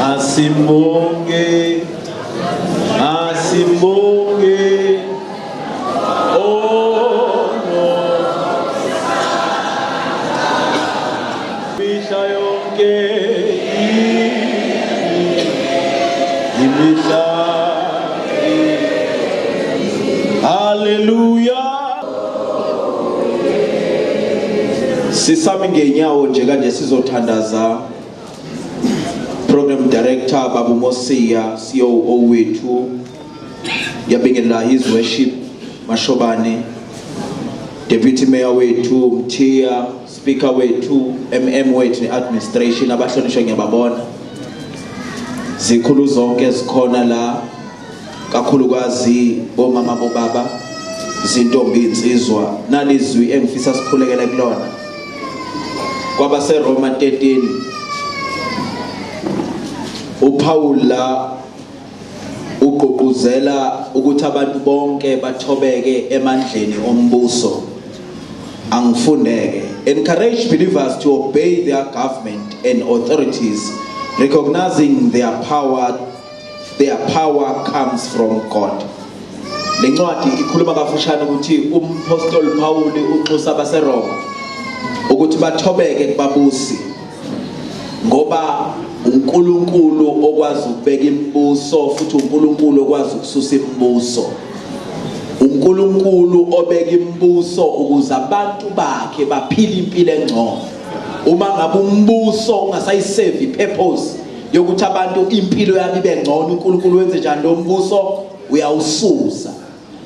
Asimbonge, asimbonge, oh no. Mihla yonke imihla. Hallelujah. Sisami ngenyawo nje kanje sizothandaza. Program Director Babu Mosiya, COO wethu, ngiyabingelela His Worship Mashobane, Deputy Mayor wethu Mthiya, Speaker wethu, MM wethu ne-administration abahlonishwa ngiyababona. Zikhulu zonke ezikhona la kakhulukazi bomama bobaba zintombi insizwa nalizwi engifisa sikhulekele kulona kwabaseRoma 13 uPaul la ugqugquzela ukuthi abantu bonke bathobeke emandleni ombuso. Angifundeke: encourage believers to obey their government and authorities, recognizing their power. Their power comes from God. Le ncwadi ikhuluma kafushane ukuthi umpostoli Paul unxusa abaseRoma ukuthi bathobeke kubabusi ngoba uNkulunkulu okwazi ukubeka imibuso futhi uNkulunkulu okwazi ukususa imibuso. uNkulunkulu obeka imibuso ukuze abantu bakhe baphile impilo engcono. Uma ngabe umbuso ungasayisevi ipurpose yokuthi abantu impilo yabo ibe ngcono, uNkulunkulu wenze njani? Lo mbuso uyawususa.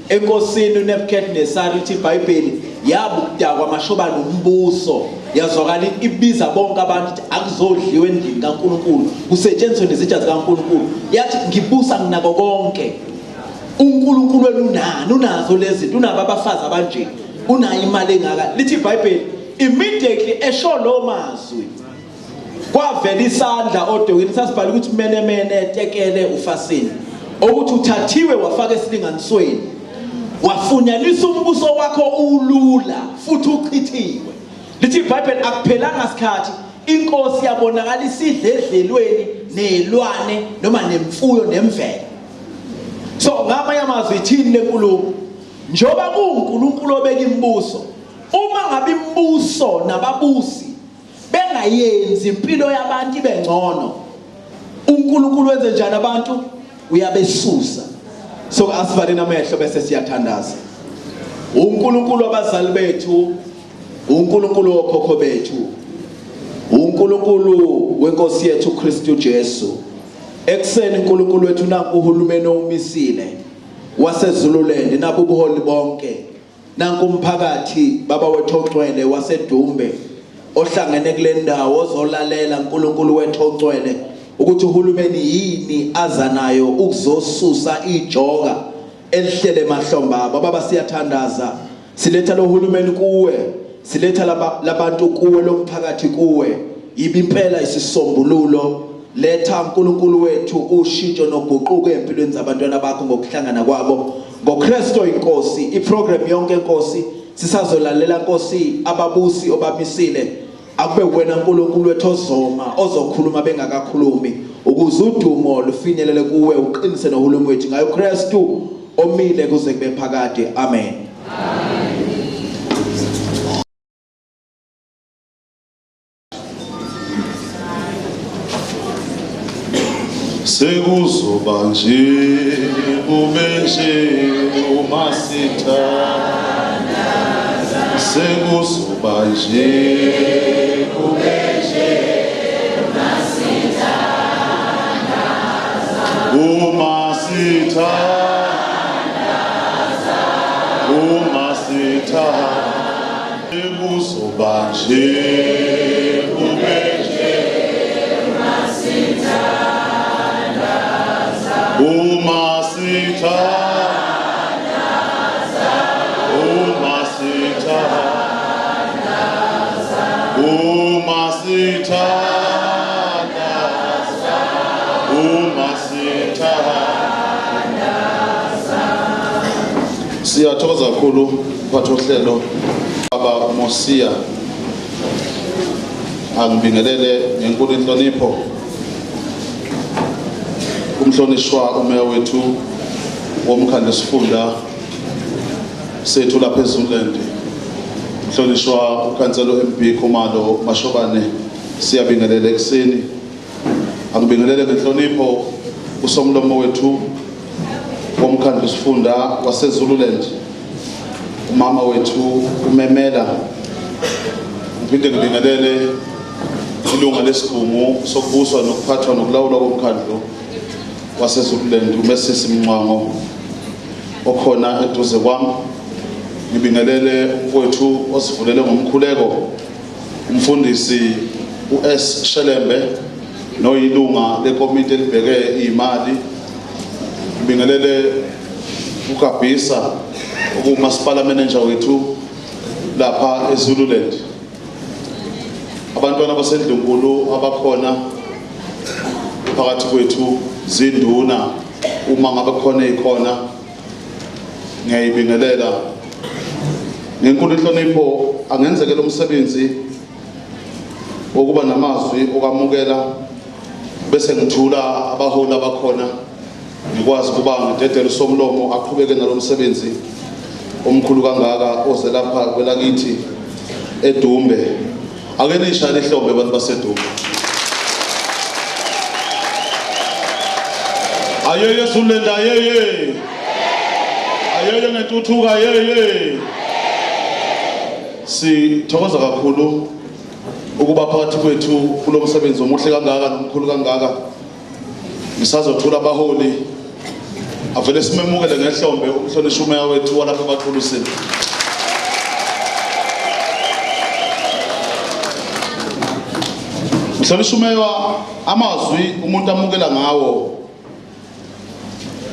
Enkosini uNebuchadnezzar, ithi iBhayibheli, yabukudakwa amashobana umbuso, yazwakala ibiza bonke abantu ukuthi akuzodliwa endlini kaNkulunkulu, kusetshenziswe nezitsha zikaNkulunkulu. Yathi, "Ngibusa nginako konke. UNkulunkulu wenu unani? Unazo lezi zinto, unabo abafazi abanje, unayo imali engaka." Lithi iBhayibheli, immediately esho lo mazwi, kwavela isandla odokeni sasibhala ukuthi mene mene tekele ufasini, ukuthi uthathiwe wafaka esilinganisweni, wafunyanisa umbuso wakho ulula futhi uchithiwe. Lithi iBhayibheli akuphelanga sikhathi inkosi yabonakala isidle edlelweni nezilwane noma nemfuyo nemvelo. So ngamanye amazwi ithini lenkulumo? Njoba kuwuNkulunkulu obeka imibuso, uma ngabe imibuso nababusi bengayenzi impilo yabantu ibe ngcono, uNkulunkulu wenze njani abantu? Uyabesusa. So asivaleni amehlo bese siyathandaza. UNkulunkulu wabazali bethu, uNkulunkulu wokhokho bethu, uNkulunkulu wenkosi yethu Kristu Jesu, ekuseni uNkulunkulu wethu, nanku uhulumeni owumisile waseZululand, nabo ubuholi bonke, nanku umphakathi, baba wethu ongcwele waseDumbe ohlangene kule ndawo ozolalela, uNkulunkulu wethu ongcwele, ukuthi uhulumeni yini aza nayo ukuzosusa ijoka elihlele emahlombe abo. Baba, siyathandaza, siletha lo hulumeni kuwe, siletha labantu kuwe, lomphakathi kuwe. Yiba impela isisombululo. Letha, uNkulunkulu wethu, ushintsho noguquko empilweni zabantwana bakho ngokuhlangana kwabo ngoKristu inkosi. Iprogram yonke, Nkosi, sisazolalela. Nkosi, ababusi obamisile, akube wena, uNkulunkulu wethu, ozoma ozokhuluma bengakakhulumi ukuze udumo lufinyelele kuwe, uqinise nohulumeni wethu ngayo Kristu omile kuze kube phakade. Amen. Sekuzoba nje kube nje uma sithandaza, sekuzoba nje kube nje uma sithandaza, uma sithandaza, uma sithandaza, sekuzoba nje kube nje uma sithandaza, uma sithandaza, uma sithandaza, uma sithandaza, uma sithandaza. Siyathokoza kakhulu, mphathi wohlelo, baba Mosiya. Angibingelele ngenkulu inhlonipho. Umhlonishwa umeya wethu womkhandlu sifunda sethu lapha eZululand, mhlonishwa ukhansela MB Khumalo Mashobane, siyabingelela ekuseni. Angibingelele ngenhlonipho usomlomo wethu womkhandlu sifunda waseZululand, umama wethu uMemela. Ngiphinde ngibingelele ilunga lesigungu sokubuswa nokuphathwa nokulawulwa komkhandlu waseZululand, uMesisi Mncwango, okhona eduze kwami. Ngibingelele umfowethu osivulele ngomkhuleko, umfundisi uS Shelembe, noyilunga lekomiti elibheke imali. Ngibingelele uGabhisa, okuwumasipala manager wethu lapha eZululand. Abantwana baseNdlunkulu abakhona phakathi kwethu, zinduna, uma ngabe khona ikhona, ngiyayibingelela ngenkulu inhlonipho. Angenzeke lo msebenzi wokuba namazwi okwamukela bese ngithula abaholi abakhona, ngikwazi ukuba ngidedele usomlomo aqhubeke nalo msebenzi omkhulu kangaka oze lapha kwelakithi eDumbe. Ake nishayele ihlombe, abantu baseDumbe. Ayeye Zululand, ayeye, ayeye ngentuthuko, ayeye. Sithokoza kakhulu ukuba phakathi kwethu kulo msebenzi omuhle kangaka nomkhulu kangaka. Ngisazothula abaholi, avele simemukele ngehlombe umhlonishwa umeya wethu walapha eBaqhulusini. Mhlonishwa umeya, amazwi umuntu amukela ngawo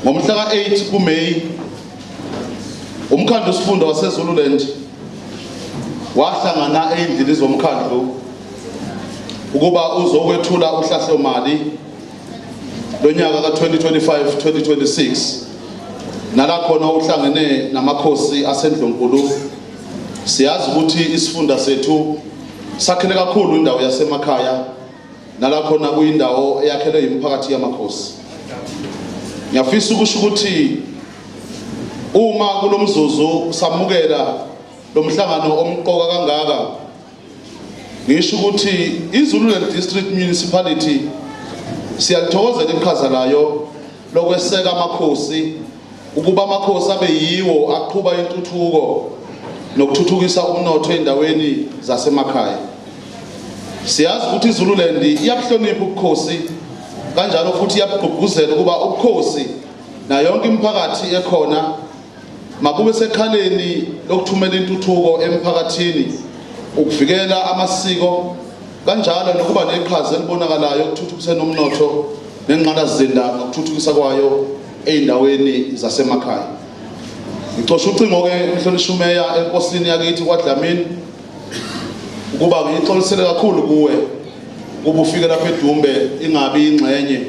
ngomhla ka-8 kuMeyi, umkhandlu sifunda waseZululand wahlangana ey'ndlini zomkhandlu ukuba uzokwethula uhlahlomali lonyaka ka-2025-2026, nala khona uhlangene namakhosi asendlunkulu. Siyazi ukuthi isifunda sethu sakhele kakhulu indawo yasemakhaya, nala khona kuyindawo eyakhelwe imiphakathi yamakhosi. Ngiyafisa ukusho ukuthi uma kulomzuzu samukela lo mhlangano omqoka kangaka, ngisho ukuthi iZululand District Municipality siyalithokozela iqhaza layo lokweseka amakhosi, ukuba amakhosi abe yiwo aqhuba intuthuko nokuthuthukisa umnotho endaweni zasemakhaya. Siyazi ukuthi iZululand iyabuhlonipha ubukhosi, kanjalo futhi iyabugqugquzela ukuba ubukhosi nayo yonke imiphakathi ekhona makube sekhaleni lokuthumela intuthuko emphakathini, ukuvikela amasiko, kanjalo nokuba neqhaza elibonakalayo ekuthuthukiseni umnotho nengqalasizinda nokuthuthukisa kwayo ey'ndaweni zasemakhaya. Ngicosha ucingo-ke, mhlonishwa umeya, enkosini yakithi kwaDlamini ukuba ngiyixolisele kakhulu kuwe ukuba ufike lapha eDumbe ingabi ingxenye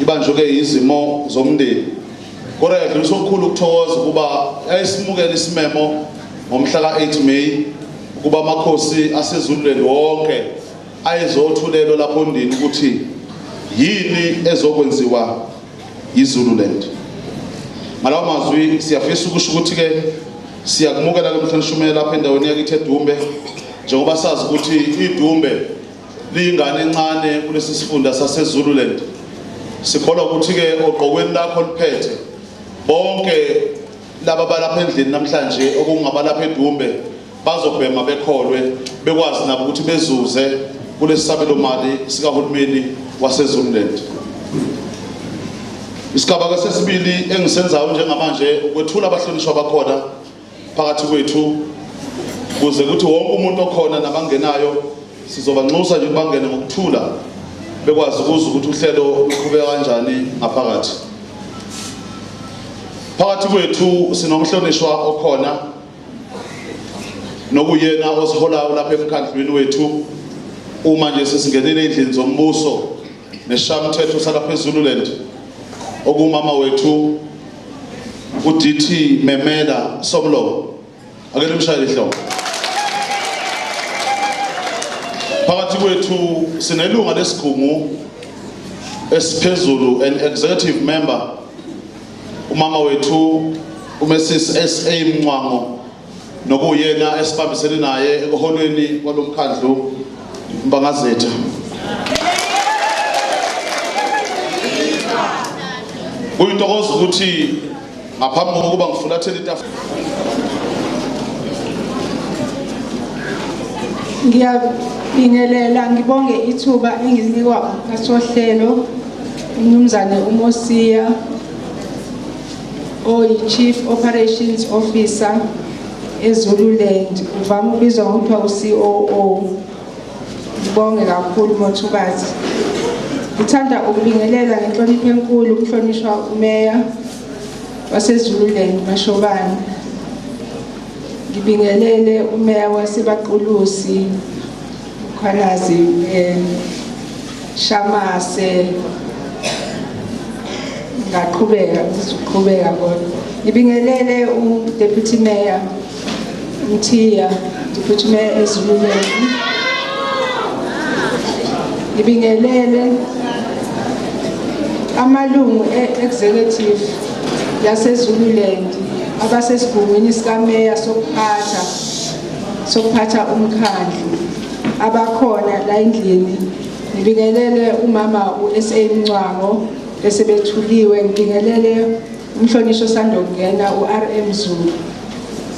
ibanjwe-ke izimo zomndeni, kodwa yadlulisa okukhulu ukuthokoza ukuba yayisimukela isimemo ngomhla ka-8 May ukuba amakhosi aseZululand wonke ayezothulelwa lapho ondini ukuthi yini ezokwenziwa yiZululand. Ngalawo mazwi siyafisa ukusho ukuthi-ke siyakumukela ke, mhlonishwa umeya, lapha endaweni yakithi eDumbe, njengoba sazi ukuthi iDumbe liyingane encane kulesi sifunda saseZululand. Sikholwa ukuthi-ke ogqokweni lakho liphethe bonke laba balapha endlini namhlanje, okungabalapha eDumbe, bazobhema bekholwe, bekwazi nabo ukuthi bezuze kulesi sabelo mali sikahulumeni waseZululand. Isigaba ke sesibili engisenzayo njengamanje ukwethula abahlonishwa bakhona phakathi kwethu, kuze kuthi wonke umuntu okhona nabangenayo sizobanxusa nje bangene ngokuthula, bekwazi ukuzwa ukuthi uhlelo luqhubeka kanjani ngaphakathi. Phakathi kwethu sinomhlonishwa okhona nokuyena osiholayo lapha emkhandlwini wethu uma nje sesingenile endlini zombuso neshamthetho salapha eZululand, okumama wethu uDT Memela Somlomo. Ake nimshayele ihlombe. Phakathi kwethu sinelunga lesigungu esiphezulu, an executive member, umama wethu uMrs SA Mncwango, nokuyena esibambisene naye ekuholweni kwalomkhandlu Mbangazetha. Kuyintokozo ukuthi ngaphambi kokuba ngifulathele itafula Ngiyabingelela ngibonge ithuba engilinikwa umphathi wohlelo uMnumzane uMosiya oyi-Chief Operations Officer eZululand, uvame ukubizwa ngokuthiwa u-COO. Ngibonge kakhulu Mothubazi. Ngithanda ukubingelela ngenhlonipho enkulu umhlonishwa uMeya waseZululand Mashobane. Ngibingelele uMeya waseBaqulusi Mkhwanazi Shamase, ngaqhubeka ngizoqhubeka kodwa. Ngibingelele uDeputy Mayor Mthiya, Deputy Mayor eZululand. Ngibingelele amalungu e-executive yaseZululand abasesigungwini sikameya sokuphatha umkhandlu abakhona la endlini. Ngibingelele umama u-SA Mncwango esebethuliwe, ngibingelele umhlonishwa osandokungena u-RM Zulu.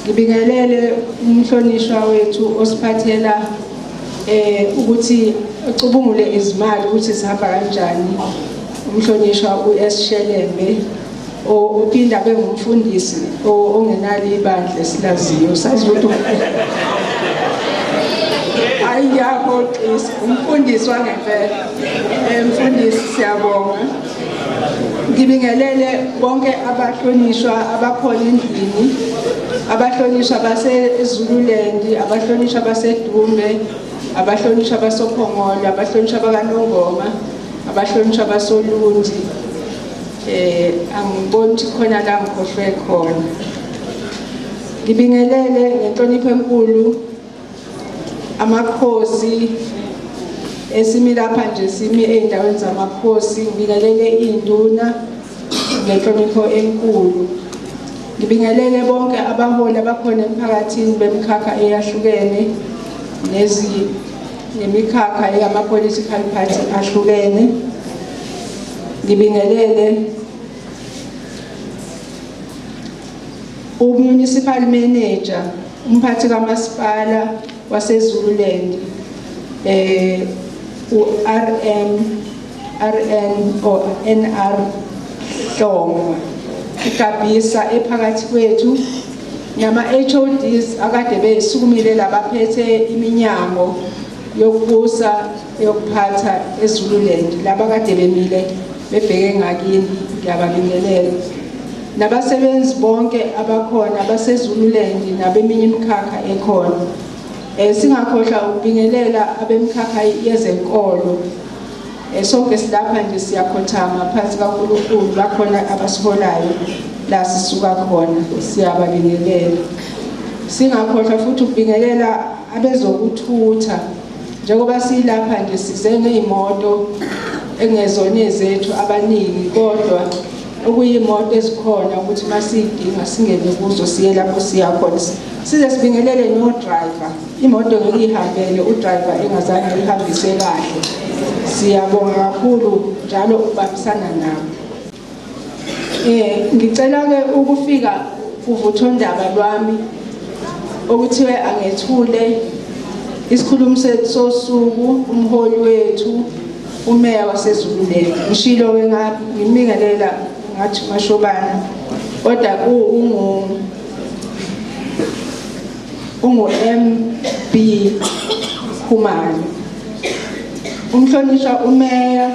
Ngibingelele umhlonishwa wethu osiphathela ukuthi ucubungule izimali ukuthi zihamba kanjani, umhlonishwa u-S Shelembe ophinda abe ngumfundisi ongenalo ibandla esilaziyo, sazi ukuthi hayi ngiyahoxisa, umfundisi wangempela. Mfundisi siyabonga. Ngibingelele bonke abahlonishwa abakhona endlini, abahlonishwa baseZululand, abahlonishwa baseDumbe, abahlonishwa basoPhongolo, abahlonishwa bakaNongoma, abahlonishwa basoLundi. Angiboni ukuthi khona la ngikhohlwe khona. Ngibingelele ngenhlonipho enkulu amakhosi esimi lapha nje, simi ey'ndaweni zamakhosi. Ngibingelele iy'nduna ngenhlonipho enkulu. Ngibingelele bonke abaholi abakhona emphakathini bemikhakha eyahlukene nemikhakha yama-political party ahlukene. Ngibingelele umunicipal manager, umphathi kamasipala waseZululand, u-RM RN or NR Hlongwa igabisa ephakathi kwethu, nama HODs akade besukumile labaphethe iminyango yokubusa yokuphatha eZululand, laba kade bemile bebheke ngakini, ngiyababingelela. Nabasebenzi bonke abakhona baseZululand nabeminye imikhakha ekhona. Singakhohlwa ukubingelela abemkhakha yezenkolo. Sonke silapha nje siyakhothama phansi kaNkulunkulu, bakhona abasiholayo la sisuka khona, siyababingelela. Singakhohlwa futhi ukubingelela abezokuthutha, njengoba silapha nje size ngey'moto engezona ezethu abaningi, kodwa okuyimoto ezikhona ukuthi masiyidinga singene kuzo siye lapho siya khona. Size sibingelele no-driver, imoto ngeke ihambele udriver engazange ihambise kahle. Siyabonga kakhulu njalo ukubambisana nabo. Ngicela-ke ukufika kuvuthondaba lwami okuthiwe angethule isikhulumi sethu sosuku, umholi wethu umeya waseZululand. Ngishilo-ke ngimmingelela ngathi Mashobana, kodwa ungu MB Khumalo. Umhlonishwa umeya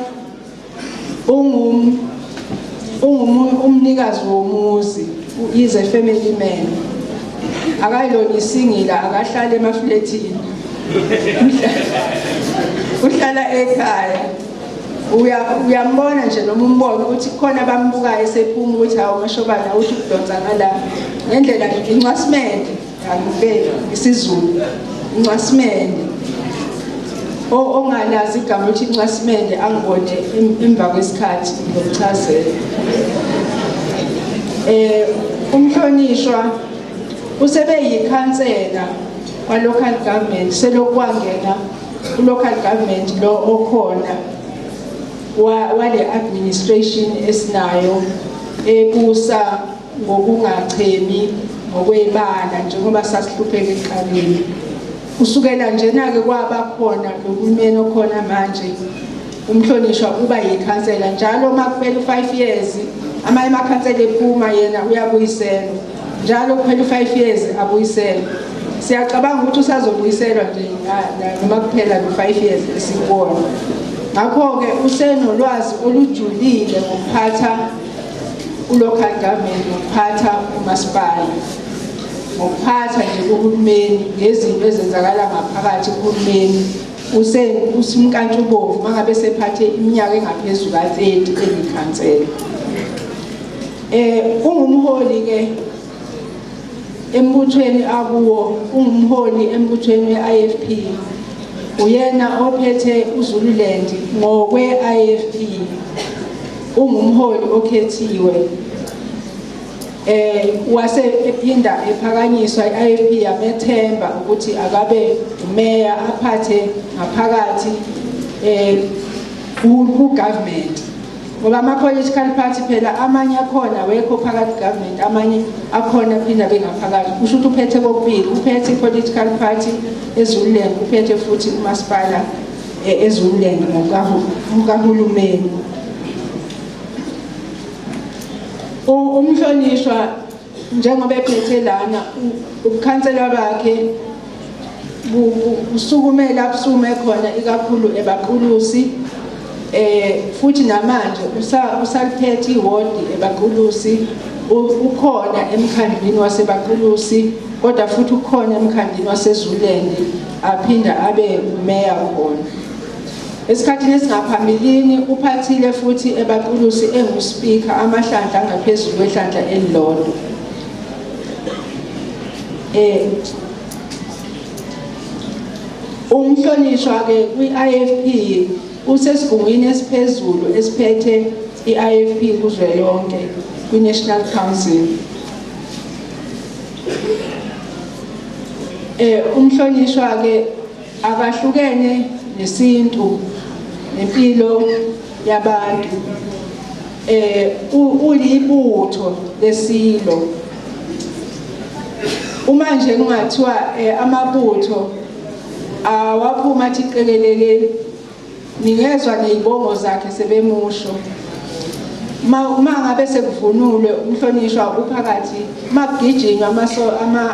umnikazi womuzi, is a family man. Akayilona isingila, akahlali emafletini, uhlala ekhaya. Uyambona nje noma umbona ukuthi khona abambukayo esephuma ukuthi hawu Mashobana uthi ukudonsa ngala ngendlela incwasimende, angibeki isiZulu, incwasimende. Ongalazi igama ukuthi incasimende angibone emva kwesikhathi ngomchazela. Umhlonishwa usebe yikhansela kwa local government selokhu kwangena ku local government lo okhona wale administration esinayo ebusa ngokungachemi ngokwebala njengoba sasihlupheka ekuqaleni. Kusukela njena-ke kwaba khona lo hulumeni okhona manje, umhlonishwa uba yikhansela njalo uma kuphela u-5 years, amanye amakhansela ephuma yena uyabuyiselwa njalo, kuphela u-5 years abuyiselwa. Siyacabanga ukuthi usazobuyiselwa nje noma kuphela lo-5 years esikubona. Ngakho-ke usenolwazi olujulile ngokuphatha u-local government, ngokuphatha umasipala, ngokuphatha nje kuhulumeni, ngezinto ezenzakala ngaphakathi kuhulumeni. Usimkantshubovu mangabe sephathe iminyaka engaphezu ka-30 eyikhansela. Ungumholi ke embuthweni akuwo, ungumholi embuthweni we-IFP. Uyena ophethe uZululand ngokwe-IFP. Ungumholi okhethiwe. Wase ephinda ephakanyiswa i-IFP yamethemba ukuthi akabe umeya aphathe ngaphakathi ku government, ngoba ama political party phela amanye akhona wekho phakathi government, amanye akhona phinda bengaphakathi. Kusho ukuthi uphethe kokubili, uphethe i-political party eZululand, uphethe futhi umasipala eZululand ngokahulumeni. Umhlonishwa njengoba ephethe lana, ubukhansela bakhe busukumela busume khona ikakhulu eBaqulusi, futhi namanje usaliphethe iwodi eBaqulusi. Ukhona emkhandlwini waseBaqulusi, kodwa futhi ukhona emkhandlwini waseZululand, aphinda abe umeya khona. Esikhathini esingaphambilini uphathile futhi eBaqulusi engu-speaker amahlandla angaphezulu kwehlandla elilodwa. Umhlonishwa ke kwi-IFP usesigungwini esiphezulu esiphethe i-IFP kuzwelonke kwi-National Council. Umhlonishwa ke akahlukene nesintu nempilo yabantu. Ulibutho lesilo. Uma nje kungathiwa amabutho awaphuma athi qekelele, ningezwa nezibongo zakhe sebemusho. Uma ngabe sekuvunulwe umhlonishwa uphakathi, makugijinywa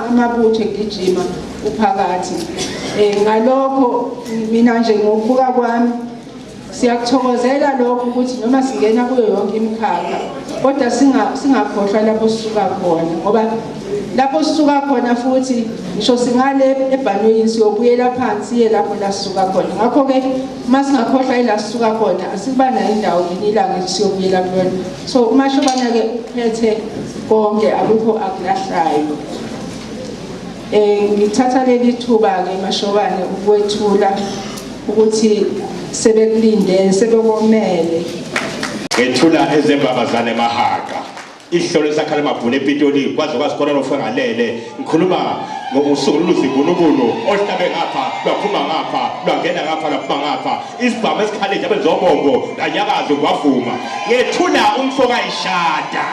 amabutho egijima uphakathi. Ngalokho mina nje ngokubuka kwami siyakuthokozela lokho ukuthi noma singena kuyo yonke imikhakha, kodwa singakhohlwa lapho sisuka khona, ngoba lapho sisuka khona futhi ngisho singale ebhanoyini siyobuyela phansi siye lapho la sisuka khona. Ngakho-ke uma singakhohlwa ila sisuka khona, asikuba nayo indawo ngelinye ilanga siyobuyela kuyona. So uMashobana-ke uphethe konke, akukho akulahlayo. Ngithatha leli thuba-ke Mashobane ukwethula ukuthi sebekulindele, sebekomele. Ngethula ezembabazane emahaqa, ihlolo esakhala emabhunu ePitoli, kwaze kwazikhona nofangalele. Ngikhuluma ngobusuku luzibunubunu ohlabe ngapha lwaphuma ngapha, lwangena ngapha lwaphuma ngapha, isibhamu esikhale nje abenzobongo lanyakaza kwavuma. Ngethula umfo kayishada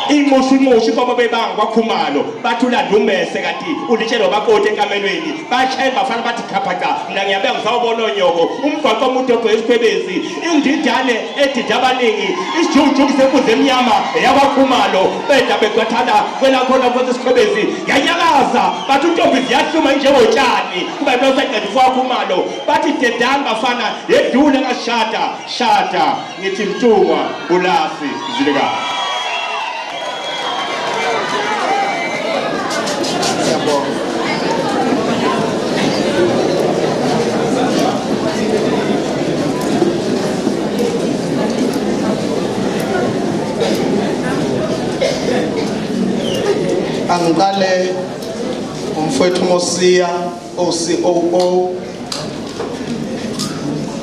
inxushinxushi inkomo bebanga kwaKhumalo, bathi ulanda umese kanti ulitshelwa bakoti ekamelweni, bashayela bafana bathi khaphaca. Mina ngiyabeka ngisawubona onyoko umgwaqo omude ogcwele isikhwebezi, indidane edida abaningi, isijukujuku sembuzi emnyama eyakwaKhumalo, beda begwathana kwelakhona futhi isikhwebezi yanyakaza. Bathi untombi ziyahluma njengotshani kuba impela usaqeda uFakhumalo. Bathi dedani bafana, yedlule kashada shada. Ngithi Mtungwa Bulasi Mzilikazi. Siyabonga. Angiqale umfowethu Mosiya, OCOO.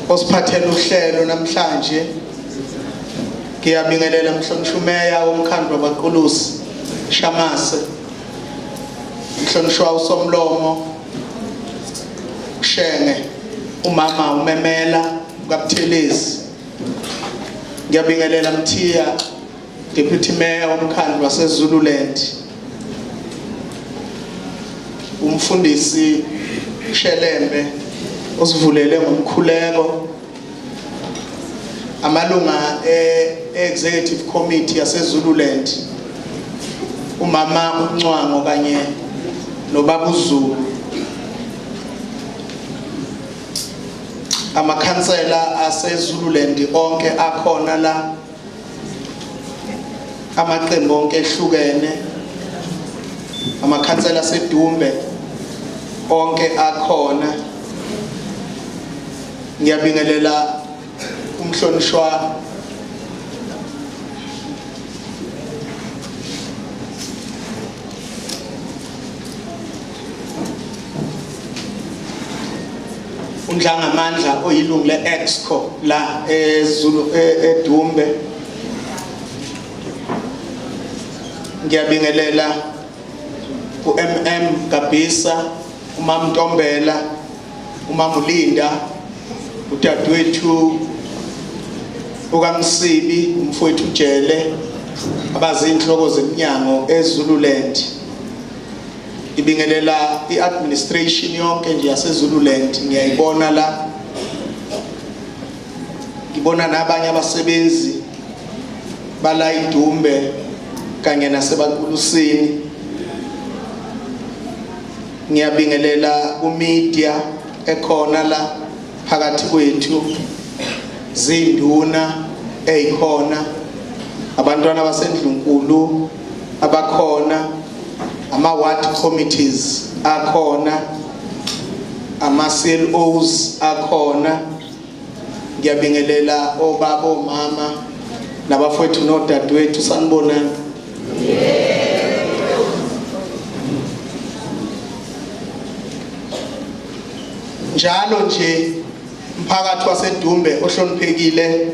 Osiphathela uhlelo namhlanje. Ngiyabingelela mhlonishwa umeya womkhandlu wabaqulusi Shamase, mhlonishwa uSomlomo Shenge, umama uMemela kaButhelezi. Ngiyabingelela Mthiya, Deputy Mayor womkhandlu waseZululand, umfundisi Shelembe osivulele ngomkhuleko, amalunga e-executive committee yaseZululand, umama uNcwango kanye nobaba uZulu, amakhansela aseZululand onke akhona la, amaqembu onke ehlukene, amakhansela aseDumbe onke akhona. Ngiyabingelela umhlonishwa uNdlangamandla oyilungu le-Exco la eZulu eDumbe. Ngiyabingelela uMM Gabisa, uMam Ntombela, uMam Ulinda, udadewethu ukaMsibi, umfowethu Jele, abazinhloko zeminyango eZululand. Ibingelela i-administration yonke nje yaseZululand, ngiyayibona la, ngibona nabanye abasebenzi bala iDumbe kanye nasebaqulusini. Ngiyabingelela kumedia ekhona la phakathi kwethu, zinduna eyikhona, abantwana basendlunkulu abakhona, ama ward committees akhona, ama CLOs akhona. Ngiyabingelela obaba, omama, nabafowethu nodadewethu, sanibonani. Njalo nje mphakathi waseDumbe ohloniphekile,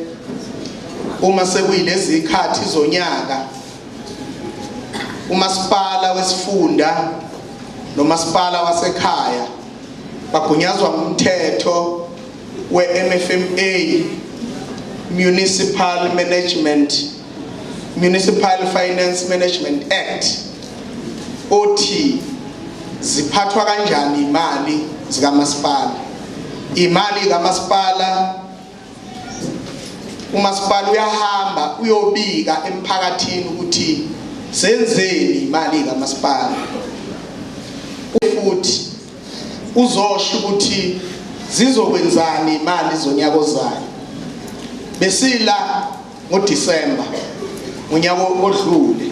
uma sekuyilezi ikhathi zonyaka, umasipala wesifunda nomasipala wasekhaya bagunyazwa ngumthetho we-MFMA, Municipal Management, Municipal Finance Management Act, othi ziphathwa kanjani imali zikamasipala. Imali kamasipala, umasipala uyahamba uyobika emphakathini ukuthi senzeni imali kamasipala, futhi uzosho ukuthi zizokwenzani imali zonyaka ozayo. Besila ngoDisemba ngonyaka odlule,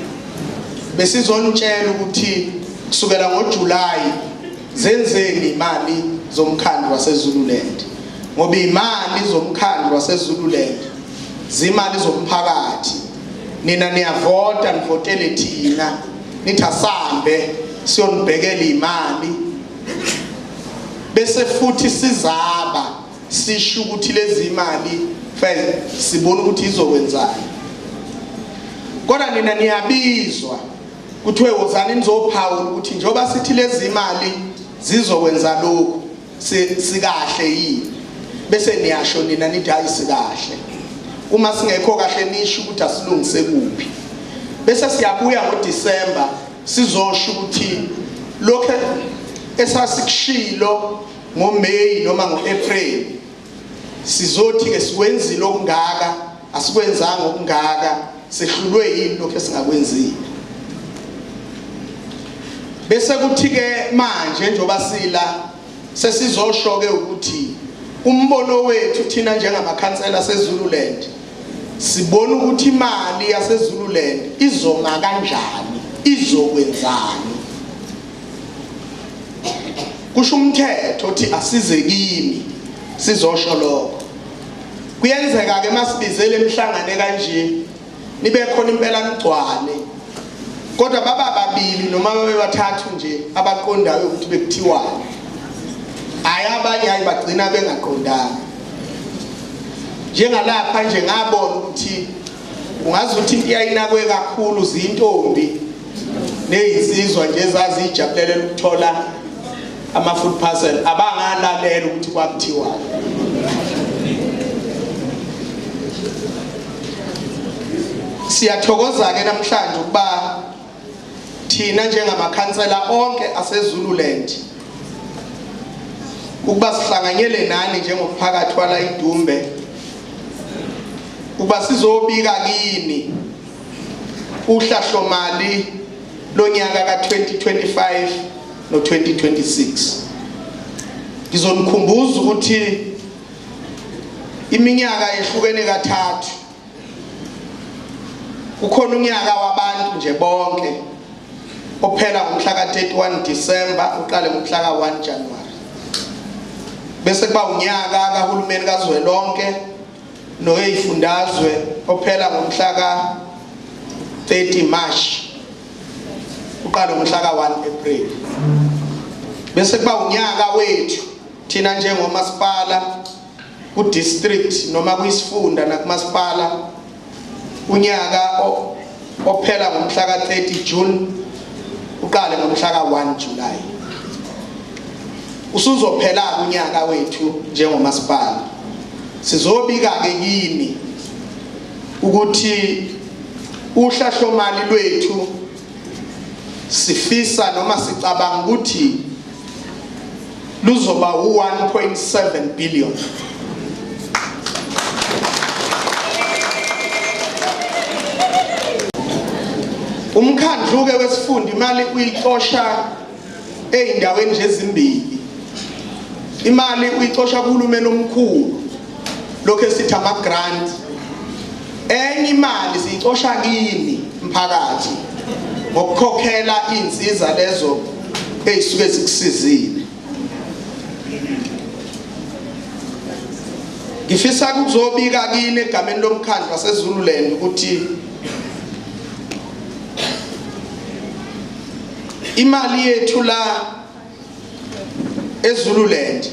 besizonitshela ukuthi kusukela ngoJuly zenzeni imali zomkhandlu waseZululand, ngoba imali zomkhandlu waseZululand zimali zomphakathi. Nina niyavota, nivotele thina, nithi asambe siyonibhekela imali, bese futhi sizaba sisho ukuthi lezi imali sibona ukuthi izokwenzani. Kodwa nina niyabizwa kuthiwe wozani nizophawula ukuthi njengoba sithi lezi imali zizokwenza lokhu, sikahle yini, bese niyasho nina nithi hayi sikahle. Uma singekho kahle nisho ukuthi asilungise kuphi, bese siyabuya ngoDisemba sizosho ukuthi lokho esasikushilo ngoMay noma ngoApril sizothi ke sikwenzile okungaka, asikwenzanga okungaka, sehlulwe yini lokho esingakwenzile. Bese kuthi ke manje njoba sila sesizosho ke ukuthi umbono wethu thina njengamakhansela seZululand sibona ukuthi imali yaseZululand izoma kanjani, izokwenzani. Kusho umthetho uthi asize kimi sizosho lokho. Kuyenzeka ke masibizele emhlangane kanje nibe khona impela nigcwale, kodwa baba babili noma babe bathathu nje abaqondayo ukuthi bekuthiwani. Hayi abanye hayi bagcina bengaqondanga. Njengalapha nje ngabona ukuthi ungazi ukuthi into yayinakwe kakhulu zintombi nezinsizwa nje ezazijabulela ukuthola ama food parcel abangalalela ukuthi kwakuthiwa. Siyathokoza ke namhlanje ukuba thina njengamakhansela onke aseZululand ukuba sihlanganyele nani njengomphakathi wala iDumbe ukuba sizobika kini uhlahlomali lonyaka ka-2025 no-2026. Ngizonikhumbuza ukuthi iminyaka yehlukene kathathu. Kukhona unyaka wabantu nje bonke ophela ngomhla ka-31 December uqale ngomhla ka-1 January, bese kuba unyaka kahulumeni kazwelonke noyifundazwe ophela ngomhla ka-30 March uqale ngomhla ka-1 April, bese kuba unyaka wethu thina njengomasipala ku-district noma kwisifunda nakumasipala, unyaka ophela ngomhla ka-30 June uqale ngomhla ka-1 July. Usuzophela unyaka wethu njengomasipala. Sizobika-ke kini ukuthi uhlahlomali lwethu sifisa noma sicabanga ukuthi luzoba u-1.7 billion. Umkhandlu-ke wesifunda imali uyicosha ey'ndaweni nje ezimbili. Imali uyicosha kuhulumeni omkhulu, lokhu esithi ama-grant. Enye imali siyicosha kini mphakathi ngokukhokhela iy'nsiza lezo ey'suke zikusizile. Ngifisa ukuzobika kini egameni lomkhandlu waseZululand ukuthi imali yethu la eZululand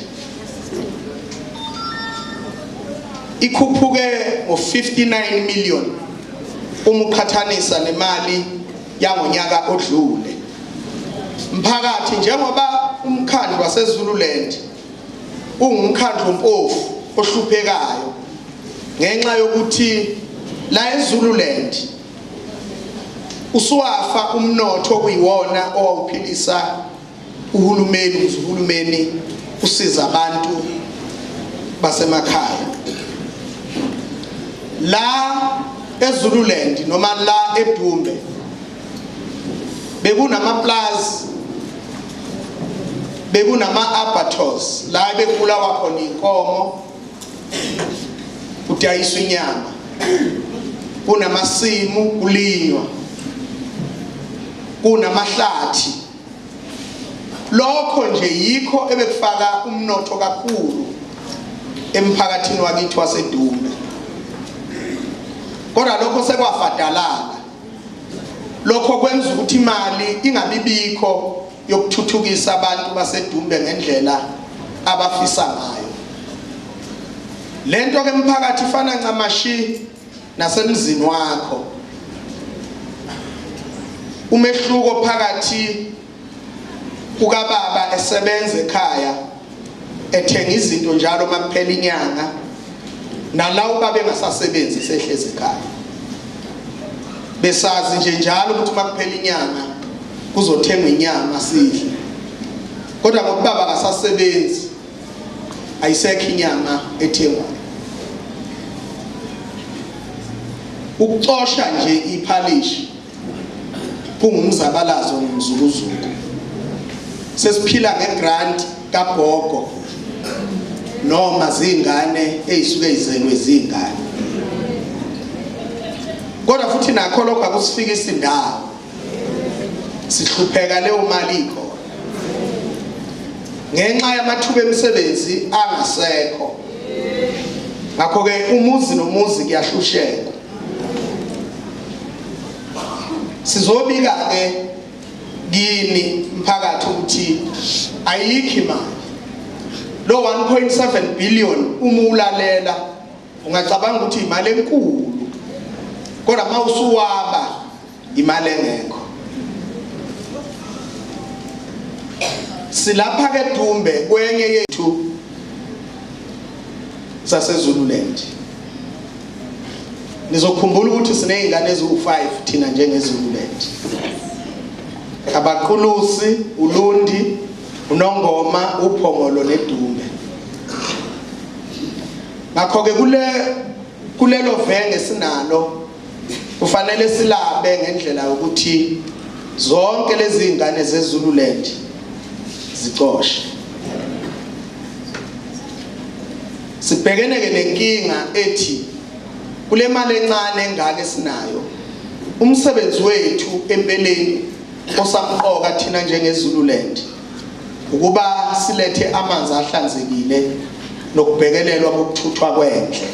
ikhuphuke ngo-59 million uma uqhathanisa nemali yangonyaka odlule. Mphakathi, njengoba umkhandlu waseZululand ungumkhandlu mpofu ohluphekayo ngenxa yokuthi la eZululand usuwafa umnotho okuyiwona owawuphilisa uhulumeni ukuze uhulumeni usiza abantu basemakhaya. La eZululand noma la eDumbe bekunamaplazi, bekunama-abattoirs la bekubulawa khona inkomo kudayiswa inyama, kunamasimu kulinywa, kunamahlathi. Lokho nje yikho ebekufaka umnotho kakhulu emphakathini wakithi waseDumbe, kodwa lokho sekwafadalala. Lokho kwenza ukuthi imali ingabibikho yokuthuthukisa abantu baseDumbe ngendlela abafisa ngayo. Lento ke mphakathi ifana ncamashi nasemzini wakho. Umehluko phakathi kukababa esebenza ekhaya ethenga izinto njalo makuphela inyanga nala ubaba engasasebenzi sehlezi ekhaya, besazi nje njalo ukuthi makuphela inyanga kuzothengwa inyama sidle, kodwa ngoba ubaba akasasebenzi ayisekho inyama ethengwayo. Ukucosha nje iphalishi kungumzabalazo nomzukuzuku. Sesiphila ngegrant kagogo noma zingane ezisuke izelwe zingane, kodwa futhi nakho lokho akusifikisi indawo, sihlupheka leyo mali ikhona ngenxa yamathuba emisebenzi angasekho. Ngakho-ke umuzi nomuzi kuyahlushekwa. Sizobika-ke kini mphakathi ukuthi ayikho imali. Lo 1.7 billion uma ulalela Ungacabanga ukuthi imali enkulu, kodwa uma usuwaba imali engekho. Silapha ke Dumbe kwenye yethu saseZululand. Nizokhumbula ukuthi sinezingane eziwu-5 thina njengeZululand. Abaqulusi, uLundi, uNongoma, uPhongolo neDumbe. Ngakho ke kule kulelo venge sinalo kufanele silabe ngendlela yokuthi zonke lezi ngane zeZululand zicoshe. Sibhekene ke nenkinga ethi kule mali encane engaka esinayo, umsebenzi wethu empeleni osamqoka thina njengeZululand ukuba silethe amanzi ahlanzekile nokubhekelelwa kokuthuthwa kwendle.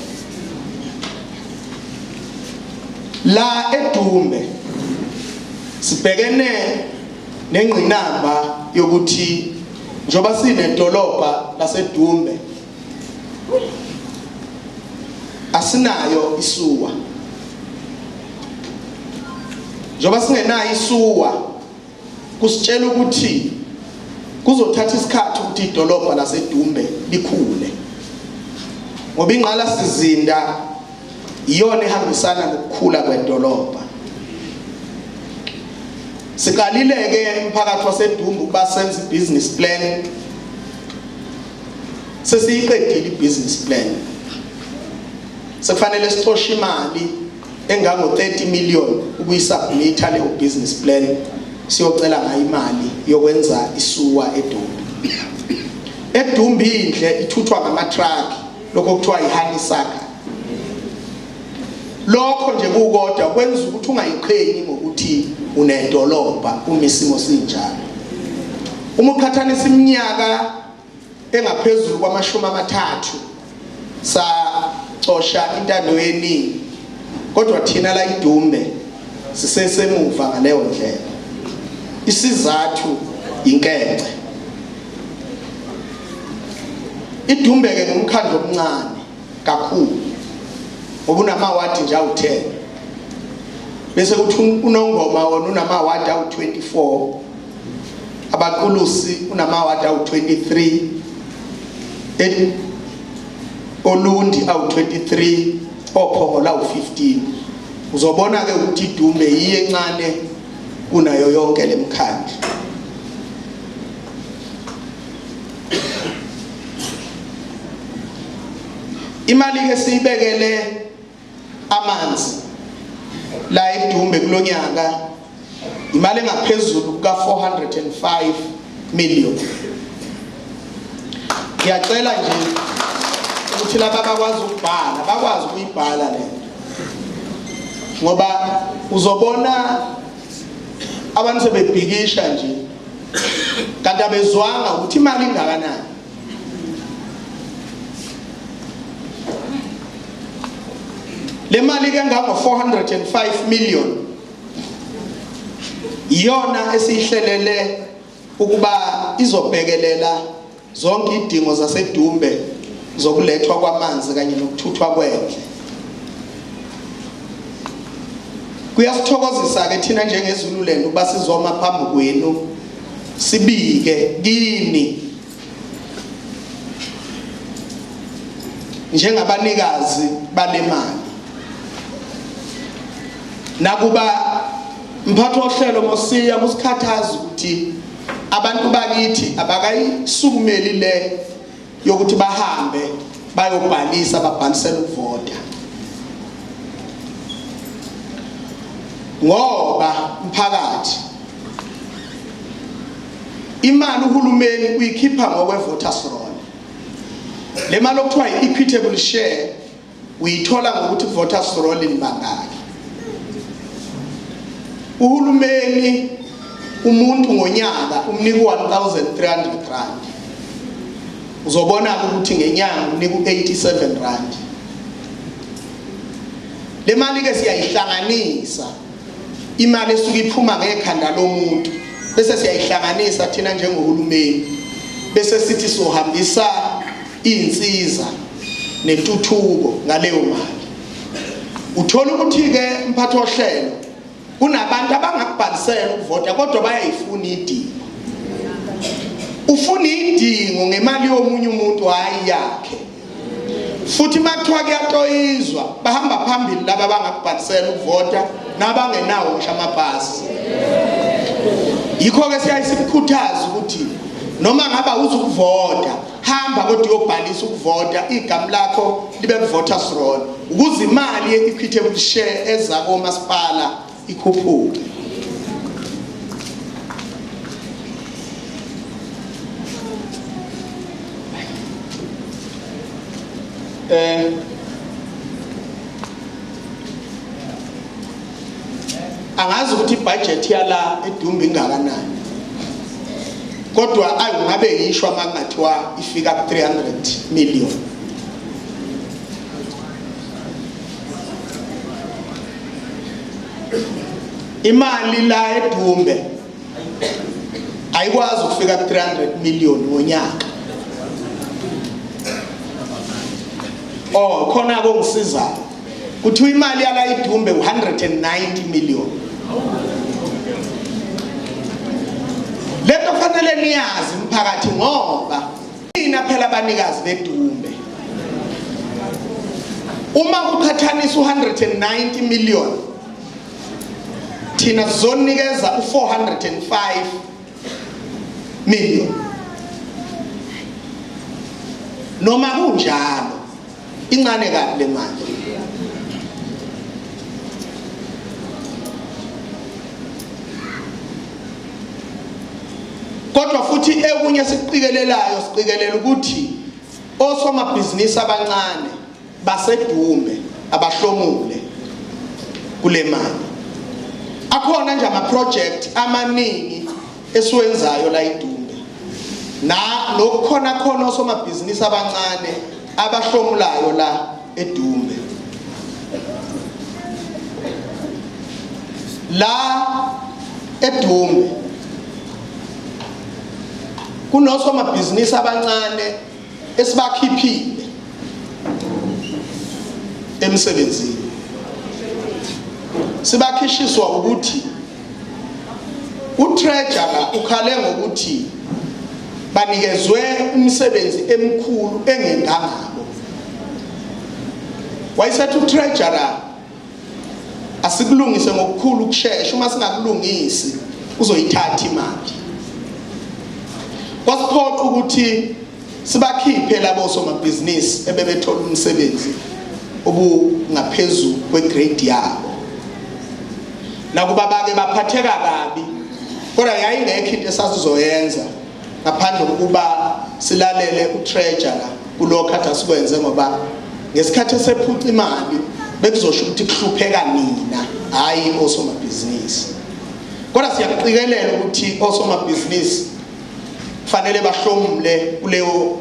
La eDumbe sibhekene nengqinamba yokuthi njengoba sinedolobha laseDumbe asinayo isuwa. Njengoba singenayo isuwa, kusitshela ukuthi kuzothatha isikhathi ukuthi idolobha laseDumbe likhule, ngoba ingqalasizinda iyona ehambisana nokukhula kwedolobha. Siqalile ke umphakathi waseDumbe ukuba senze i-business plan. Sesiyiqedile i-business plan, sekufanele sicoshe imali engango 30 million ukuyisubmitha leyo business plan, siyocela ngayo imali yokwenza isuwa eDumbi. EDumbi indle ithuthwa ngama-truck, lokho kuthiwa i-honeysucker. Lokho nje kukodwa kwenza ukuthi ungayiqhenyi ngokuthi unedolobha uma isimo sinjalo. Uma uqhathanisa iminyaka engaphezulu kwamashumi amathathu sacosha intando yeningi, kodwa thina la iDumbe sisesemuva ngaleyo ndlela. Isizathu inkece. iDumbe ke ngumkhandlu omncane kakhulu ngoba unamawadi nje awu-10, bese kuthi uNongoma wona unamawadi awu-24, Abaqulusi unamawadi awu-23, Olundi awu-23, oPhongolo awu-15. Uzobona ke ukuthi iDumbe yiyo encane kunayo yonke lemkhandlu. Imali ke siyibekele amanzi la eDumbe kulonyaka imali engaphezulu kuka 405 million. Ngiyacela nje ukuthi laba abakwazi ukubhala bakwazi ukuyibhala le nto, ngoba uzobona abantu sebebhikisha nje kanti abezwanga ukuthi imali ingakanani. Le mali ke ngango 405 million iyona esiyihlelele ukuba izobhekelela zonke idingo zaseDumbe zokulethwa kwamanzi kanye nokuthuthwa kwendle. Kuyasithokozisa ke thina njengeZululand ukuba sizoma phambi kwenu sibike kini njengabanikazi balemali. Nakuba mphathi wohlelo Mosiya kusikhathaza ukuthi abantu bakithi abakayisukumeli le yokuthi bahambe bayobhalisa, babhalisele ukuvota, ngoba mphakathi imali uhulumeni uyikhipha ngokwe voters roll. Le mali okuthiwa i-equitable share uyithola ngokuthi voters roll nibangaki. Uhulumeni umuntu ngonyaka umnika u-1300 rand, uzobona ukuthi ngenyanga umnika u-87 rand. Le mali ke siyayihlanganisa, imali esuke iphuma ngekhanda lomuntu, bese siyayihlanganisa thina njengohulumeni, bese sithi sohambisa insiza Nentuthuko ngaleyo mali. Uthola ukuthi ke mphathi wohlelo kunabantu abangakubhalisela ukuvota kodwa bayayifuna idingo. Ufuna idingo ngemali yomunye umuntu, hayi yakhe. Futhi makuthiwa kuyatoyizwa, bahamba phambili laba abangakubhalisela ukuvota nabangenawo ngisho amapasi. Yikho ke siyaye sikukhuthaza ukuthi noma ngaba uzukuvota, hamba kodwa uyobhalisa ukuvota, igama lakho libe ku-voters roll, ukuze imali ye-equitable share eza komasipala ikhuphuke. Angazi ukuthi ibudget yala eDumbe ingakanani, kodwa ayi ungabe yishwa makungathiwa ifika ku 300 million. Imali la eDumbe ayikwazi ukufika ku 300 million ngonyaka. Oh, khona kongisizayo kuthiwa imali yala iDumbe 190 million. Lento fanele niyazi mphakathi, ngoba nina phela abanikazi beDumbe. Uma kuqhathanisa u190 million, thina sizonikeza u405 million. Noma kunjalo incane kabi le mali. Kodwa futhi ekunye sikuqikelelayo, siqikelela ukuthi osomabhizinisi abancane baseDumbe abahlomule kule mali. Akhona nje ama project amaningi esiwenzayo la eDumbe, na nokukhona khona osomabhizinisi abancane abahlomulayo la eDumbe. La eDumbe kunosomabhizinisi abancane esibakhiphile emsebenzini, sibakhishiswa ukuthi uTreasurer ukhale ngokuthi banikezwe umsebenzi emkhulu engengangabo. Wayesethi uTreasurer asikulungise ngokukhulu ukushesha, uma singakulungisi uzoyithatha imali. Kwasiphoqa ukuthi sibakhiphe labo somabhizinisi ebebethola umsebenzi obungaphezulu kwegrade yabo. Nakuba bake baphatheka kabi, kodwa yayingekho into esasizoyenza ngaphandle kokuba silalele uTreasurer kulokho athi asikwenze, ngoba ngesikhathi esephuca imali bekuzosho ukuthi kuhlupheka nina, hhayi osomabhizinisi. Kodwa siyakuqikelela ukuthi osomabhizinisi kufanele bahlomule kuleyo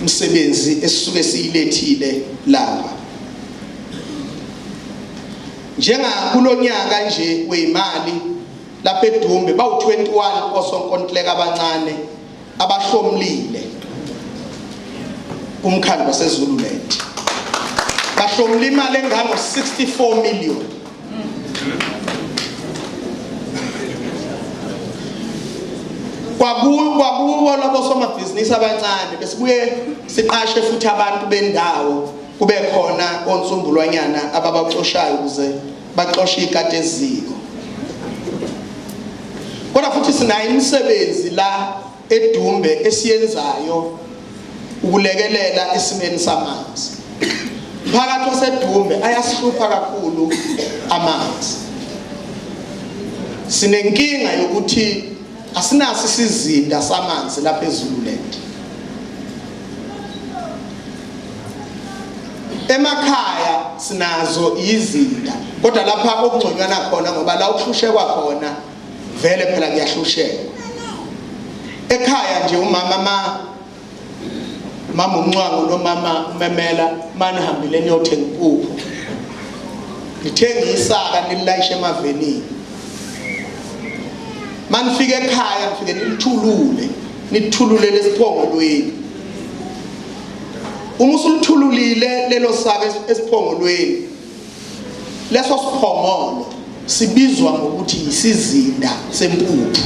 msebenzi esisuke siyilethile lapha. Njenga kulonyaka nje weyimali lapha eDumbe bawu-21 osonkontileka abancane abahlomulile kumkhandlu waseZululand, bahlomula imali engango 64 million. Kwakubo labo somabhizinisi abancane besibuye siqashe futhi abantu bendawo, kube khona onsumbulwanyana ababaxoshayo ukuze baxoshe ikati eziko. Kodwa futhi sinayo imisebenzi la eDumbe esiyenzayo ukulekelela esimeni samanzi. Phakathi waseDumbe ayasihlupha kakhulu amanzi. Sinenkinga yokuthi asinaso isizinda samanzi lapha eZululand. Emakhaya sinazo izinda, kodwa lapha okungconywana khona, ngoba la ukuhlushekwa khona vele phela kuyahlushekwa. Ekhaya nje umama mama umncwango nomama umemela, manihambile niyothenga impuphu, nithenge isaka nililayishe emavenini. Manifika ekhaya nifike nilithulule, nithulule lesiphongolweni. Uma usulithululile lelo saka esiphongolweni, leso siphongolo sibizwa ngokuthi yisizinda sempuphu.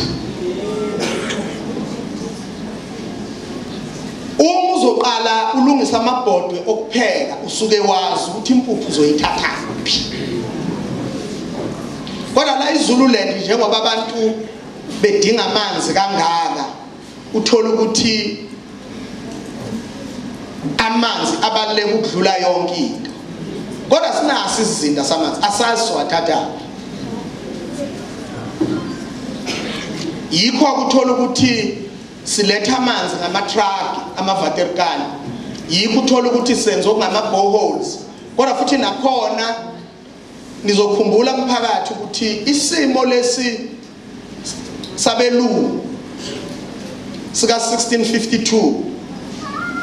Uma uzoqala ulungisa amabhodwe okupheka usuke wazi ukuthi impuphu uzoyithatha kuphi. Kodwa la iZululand njengoba abantu bedinga amanzi kangaka uthola ukuthi amanzi abaluleke ukudlula yonke into kodwa sinaso isizinda samanzi asazi siwathatha yikho ukuthola ukuthi siletha amanzi ngama-truck ama-vaterkani yikho uthola ukuthi senze okungama-boreholes kodwa futhi nakhona Nizokhumbula mphakathi ukuthi isimo lesi sabelungu sika 1652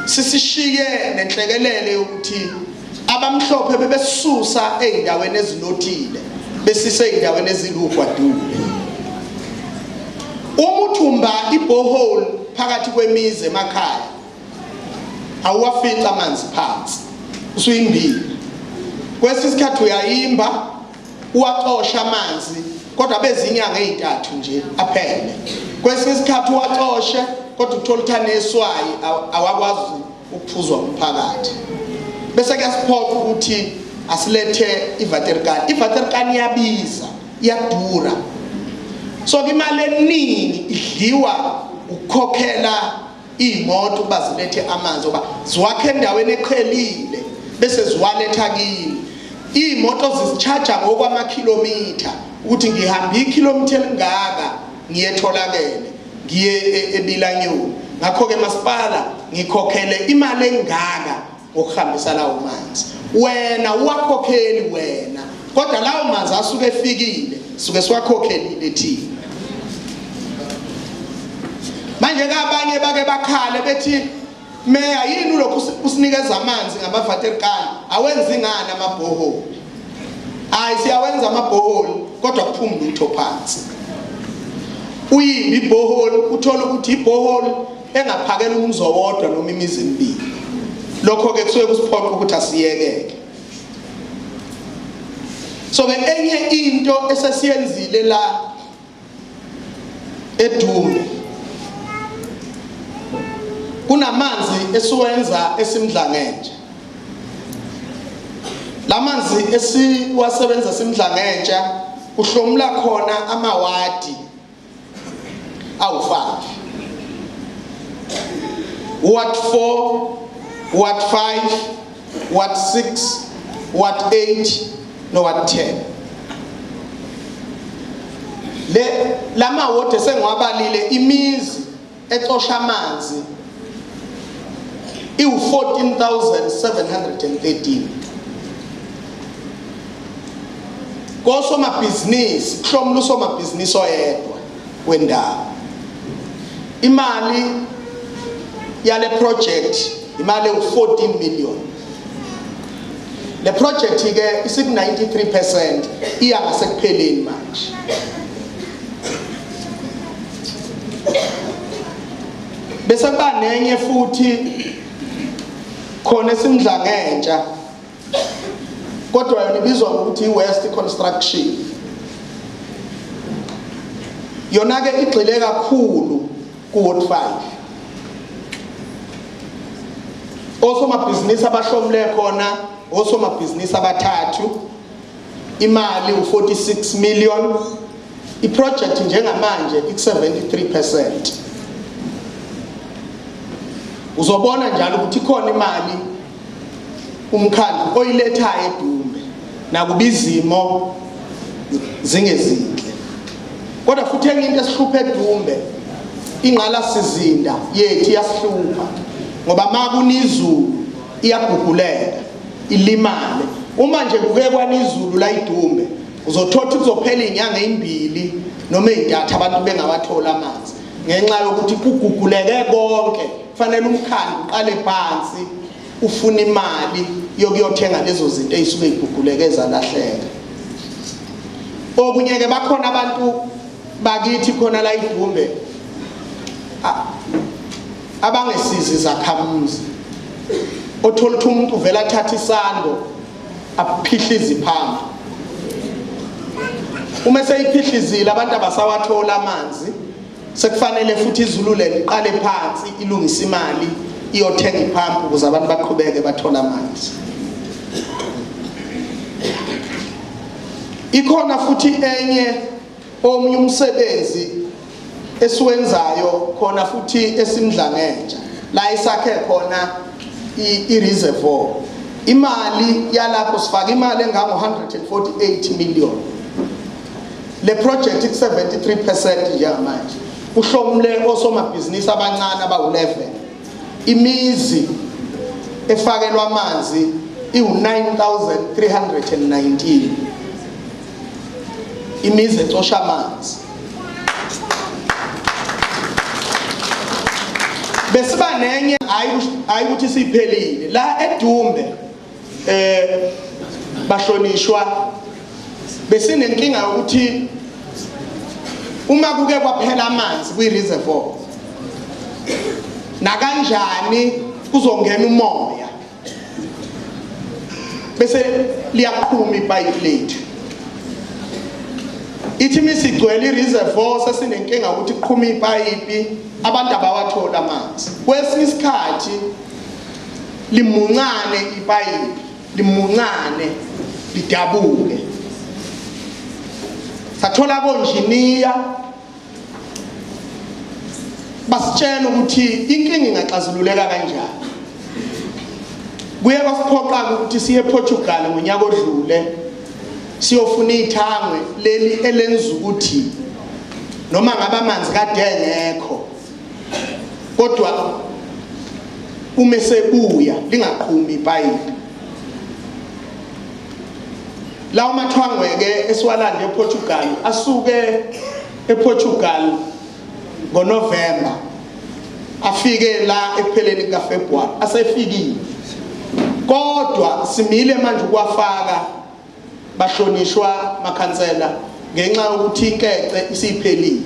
sisishiye nenhlekelele yokuthi abamhlophe bebesusa ezindaweni ezinothile besise ezindaweni ezilugwadule. Uma uthumba iborehole phakathi kwemizi emakhaya awuwafica amanzi phansi usuyimbile kwesinye isikhathi uyayimba uwaxosha amanzi kodwa bezinyanga ezintathu nje aphele kwesinye isikhathi uwaxoshe kodwa uthola ukuthi aneswayi awakwazi ukuphuzwa umphakathi bese kuyasiphoqa ukuthi asilethe iVaterkani iVaterkani iyabiza iyadura so imali eningi idliwa ukukhokhela iy'moto ukuba zilethe amanzi ngoba ziwakhe endaweni eqhelile bese ziwaletha kimi iy'moto zizitshaja ngokwamakhilomitha ukuthi ngihambe ikhilomitha elingaka ngiye etholakele ngiye e, ebilanyoni ngakho-ke masipala ngikhokhele imali engaka ngokuhambisa lawo manzi wena uwakhokheli wena kodwa lawo manzi asuke efikile suke siwakhokhelile thina manje ke abanye bake bakhale bethi meya yini ulokhu usinikeza amanzi ngamavaterkani awenzi ngani amabhoholi hayi siyawenza amabhoholi kodwa kuphuma lutho phansi uyimbi ibhoholi uthola ukuthi ibhoholi engaphakela umuzi owodwa noma imizi emibili lokho-ke kusuke kusiphoqa ukuthi asiyekeke so ke enye into esesiyenzile la eDumbe kunamanzi esiwenza esimdlangentsha lamanzi esiwasebenza simdlangentsha kuhlomula khona amawadi awu-5 ward 4 ward 5 ward 6 ward 8 no ward 10 le lamawodi esengiwabalile imizi ecosha amanzi iwu-14713 kosomabhizinisi kuhlomula usomabhizinisi oyedwa wendawo imali yale project imali ewu-14 million le project ke isiku 93% iya ngasekupheleni manje bese kuba nenye futhi khona esimdlangentsha kodwa yona ibizwa ngokuthi i-West Construction yona ke igxile kakhulu ku-Ward 5 osomabhizinisi abahlomule khona osomabhizinisi abathathu imali u-46 million iproject njengamanje iku-73% uzobona njalo ukuthi ikhona imali umkhandlu oyilethayo edumbe nakuba izimo zingezinhle kodwa futhi enye into esihlupha edumbe ingqalasizinda yethu iyasihlupha ngoba ma kunizulu iyaguguleka ilimale uma nje kuke kwanizulu la idumbe uzothola kuzophela izinyanga ezimbili noma ezintathu abantu bengawatholi amanzi ngenxa yokuthi kuguguleke konke fanele umkhandlu uqale phansi ufuna imali yokuyothenga lezo zinto ezisuke iguguleke zalahleka okunye ke bakhona abantu bakithi khona la idumbe abangesizi zakhamuzi. Othola ukuthi umuntu uvela athatha isando aphihlize iphampu. Uma seyiphihlizile abantu abasawathola amanzi, sekufanele futhi iZululand iqale phansi ilungise imali iyothenga iphampu ukuze abantu baqhubeke bathole amanzi. Ikhona futhi enye omunye umsebenzi esiwenzayo khona futhi esimdlangentsha la isakhe khona i-reservoir. Imali yalapho sifaka imali engango 148 million. Le project iku 73% njengamanje. Kuhlomule osomabhizinisi abancane abawu-11. Imizi efakelwa amanzi iwu-9319 imizi ecosha amanzi. Besiba nenye, hayi ukuthi siphelile la eDumbe, bahlonishwa, besinenkinga yokuthi uma kuke kwaphela amanzi kwi-reservoir nakanjani kuzongena umoya bese liyaqhuma ipayipi lethu. Ithi misigcwele i-reservoir sesinenkinga ukuthi kuqhuma ipayipi, abantu abawathola amanzi. Kwesinye isikhathi limuncane ipayipi, limuncane lidabuke. Sathola bonjiniya basitshela ukuthi inkinga ingaxazululeka kanjani. Kuye kwasiphoqa ukuthi siye ePortugal ngonyaka odlule siyofuna ithangwe leli elenza ukuthi noma ngabe amanzi kade engekho kodwa uma sebuya lingaqhumi ipayipi. Lawo mathwangwe ke esiwalande ePortugal asuke ePortugal ngoNovember afike la ekupheleni kukaFebruary, asefikile kodwa simile manje ukwafaka bahlonishwa makhansela ngenxa yokuthi inkece isiphelile.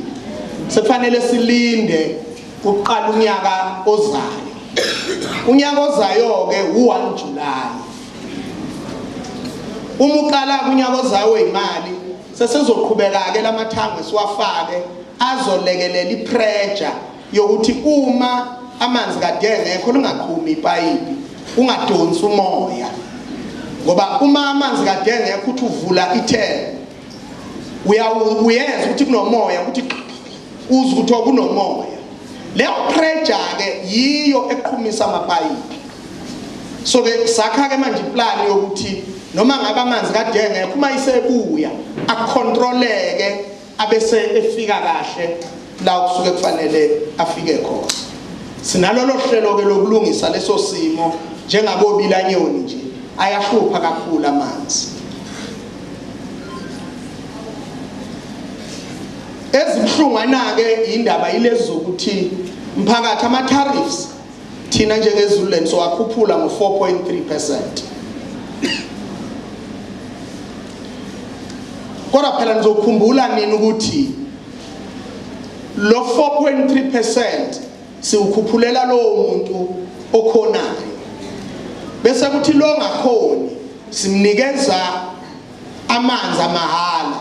Sekufanele silinde ukuqala unyaka ozayo. Unyaka ozayo ke u1 July. Uma uqala kunyaka ozayo wezimali sesizoqhubeka ke lamathango siwafake azolekelela ipressure yokuthi uma amanzi kade engekho lingaqhumi ipayipi, ungadonsi umoya, ngoba uma amanzi kade engekho uthi uvula ithele uyeza ukuthi kunomoya, ukuthi uze ukuthi okunomoya. Leyo pressure ke yiyo eqhumisa amapayipi. So ke sakha ke manje iplan yokuthi noma ngabe amanzi kade engekho uma isebuya acontroleke abese efika kahle la kusuke kufanele afike khona. Sinalolo hlelo ke lokulungisa leso simo njengabobilanyoni nje ayahlupha kakhulu amanzi. Ezibuhlungwana ke indaba ilezi zokuthi mphakathi ama tariffs thina njengeZululand sowakhuphula ngo-4.3%. Kodwa phela nizokhumbula nini ukuthi lo 4.3% siwukhuphulela lowo muntu okhonayo, bese kuthi lo ngakhoni simnikeza amanzi amahhala